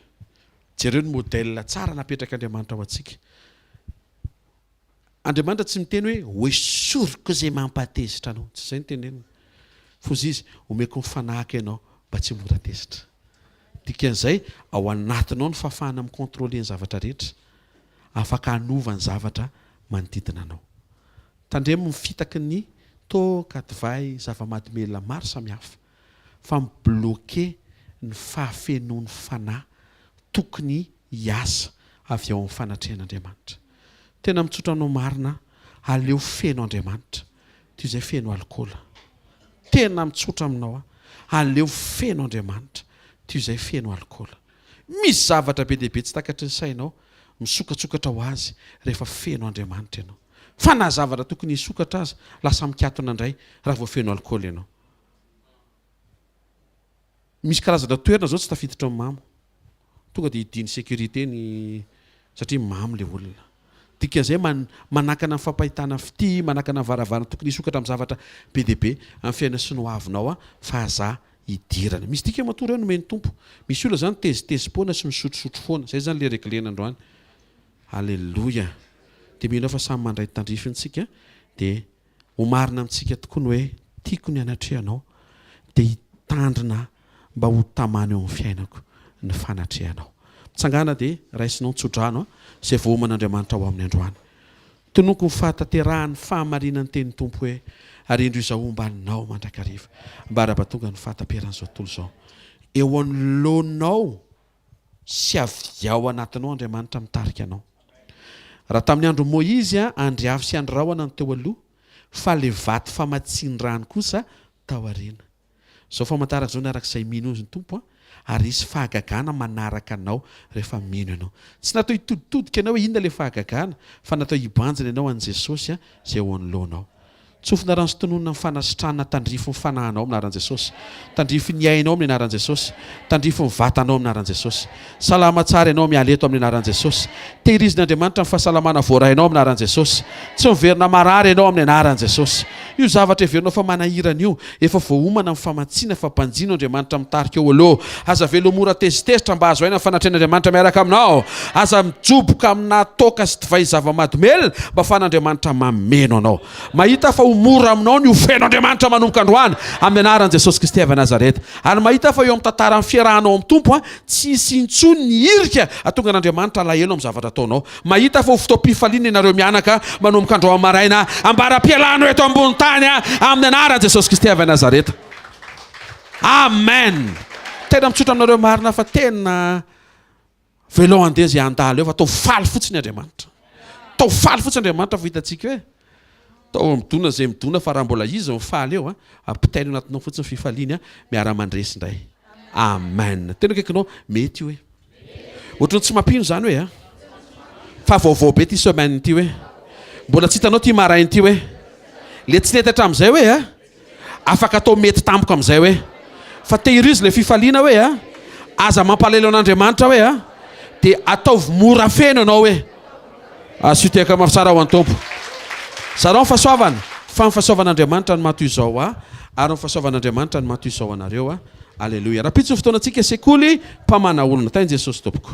Jereo ny modèle tsara napetrak'Andriamanitra ho antsika. Andriamanitra tsy miteny hoe hoesoriko izay mampatezitra anao. Tsy izay no teneniny. Foza izy, omeko ny fanahiko ianao mba tsy ho mora tezitra. Dikan'izay, ao anatinao ny fahafahana mi-contrôler ny zavatra rehetra. Afaka hanova ny zavatra manodidina anao. Tandremo ny fitaky ny toaka, divay, zava-mahadomelina maro samihafa fa mi-bloquer ny fahafenoan'ny fanahy tokony hiasa avy ao amin'ny fanatrehan'Andriamanitra. Tena mitsotra anao marina aleo feno Andriamanitra toy izay feno alikaola. Tena mitsotra aminao aho, aleo feno Andriamanitra toy izay feno alikaola. Misy zavatra be dia be tsy takatry ny sainao misokatsokatra ho azy rehefa feno Andriamanitra ianao. Fa na zavatra tokony hisokatra aza lasa mikatona indray raha vao feno alikaola ianao. Misy karazana toerana zao tsy tafiditra ny mamo. Tonga dia hidian'ny sécurité ny satria mamo le olona. Dikan'izay man manakana ny fampahitana fitia, manakana ny varavarana tokony hisokatra amin'ny zavatra be dia be amin'ny fiainana sy ny ho avinao fa aza. hidirana. Misy dika matoa ireo nomen'ny Tompo. Misy olona izany tezitezi-poana sy misotrosotro foana. Izay izany ilay reglena androany. Aleloia. Dia mino aho fa samy mandray ny tandrifiny tsika dia ho marina amintsika tokoa ny hoe tiako ny hanatrehanao dia hitandrina mba ho tamana eo amin'ny fiainako ny fanatrehanao. Mitsangàna dia raisinao ny tsodrano izay voaoman'Andriamanitra ho amin'ny androany. Tononiko ny fahatanterahan'ny fahamarinan'ny tenin'ny Tompo hoe, Ary indro Izaho homba anao mandrakariva, ambara-batonga ny fahataperan'izao tontolo izao. Eo anoloanao sy avy ao anatinao Andriamanitra mitarika anao. Raha tamin'ny andron'i Môizy, andry afo sy andry rahona no teo aloha, fa ilay vato famatsian-drano kosa tao aoriana. Izao famantarana izao ny araka izay mino ny Tompo ary hisy fahagagana manaraka anao rehefa mino ianao. Tsy natao hitoditodika ianao hoe inona ilay fahagagana fa natao hibanjina ianao an'i Jesosy izay eo anoloanao. Tsofina rano sy tononina ny fanasitranana tandrify ny fanahinao amin'ny anaran'i Jesosy. Tandrify ny ainao amin'ny anaran'i Jesosy. Tandrify ny vatanao amin'ny anaran'i Jesosy. Salama tsara ianao miala eto amin'ny anaran'i Jesosy. Tehirizin'Andriamanitra ny fahasalamana voarainao amin'ny anaran'i Jesosy. Tsy miverina marary ianao amin'ny anaran'i Jesosy. Io zavatra heverinao fa manahirana io, efa voaomana amin'ny famatsiana fa banjino Andriamanitra mitarika eo aloha. Aza avela ho mora tezitezitra mba hahazo aina ny fanatrehan'Andriamanitra miaraka aminao. Aza mijoboka amina toaka sy divay zava-mahadomelina mba afahan'Andriamanitra mameno anao. Mahita fa ho mora aminao ny ho feno Andriamanitra manomboka androany amin'ny anaran'i Jesosy Kristy avy Nazareta. Ary mahita fa eo amin'ny tantaran'ny fiarahanao amin'ny Tompo, tsy hisy intsony ny hirika hahatonga an'Andriamanitra halahelo amin'ny zavatra ataonao. Mahita fa ho fotoam-pifaliana ianareo mianaka manomboka androany maraina, ambara-pialanao eto ambony tany amin'ny anaran'i Jesosy Kristy avy Nazareta. Amen. Tena mitsotra aminareo marina fa tena Velao handeha izay handalo eo fa atao faly fotsiny Andriamanitra. Atao faly fotsiny Andriamanitra fa hitantsika hoe atao midona izay midona fa raha mbola izy no faly eo, ampitaina eo anatinao fotsiny fifaliany, miara-mandresy indray. Amen. Tena akaikinao, mety io e. Ohatran'ny tsy mampino izany hoe a. Fa vaovao be ity semaine ity hoe. Mbola tsy hitanao ity maraina ity hoe. Le tsy nety hatramin'izay hoe a. Afaka atao mety tampoka amin'izay hoe. Fa tehirizo ilay fifaliana hoe a. Aza mampalahelo an'Andriamanitra hoe a. Dia ataovy mora feno ianao hoe. Asio tehaka mafy tsara ho an'ny Tompo. Zarao ny fahasoavana, fa ny fahasoavan'Andriamanitra no maha toy izao ahy, ary ny fahasoavan'Andriamanitra no maha toy izao anareo. Aleloia. Rahampitso ny fotoanantsika sekoly mpamana olona. Tahin'i Jesosy tompoko.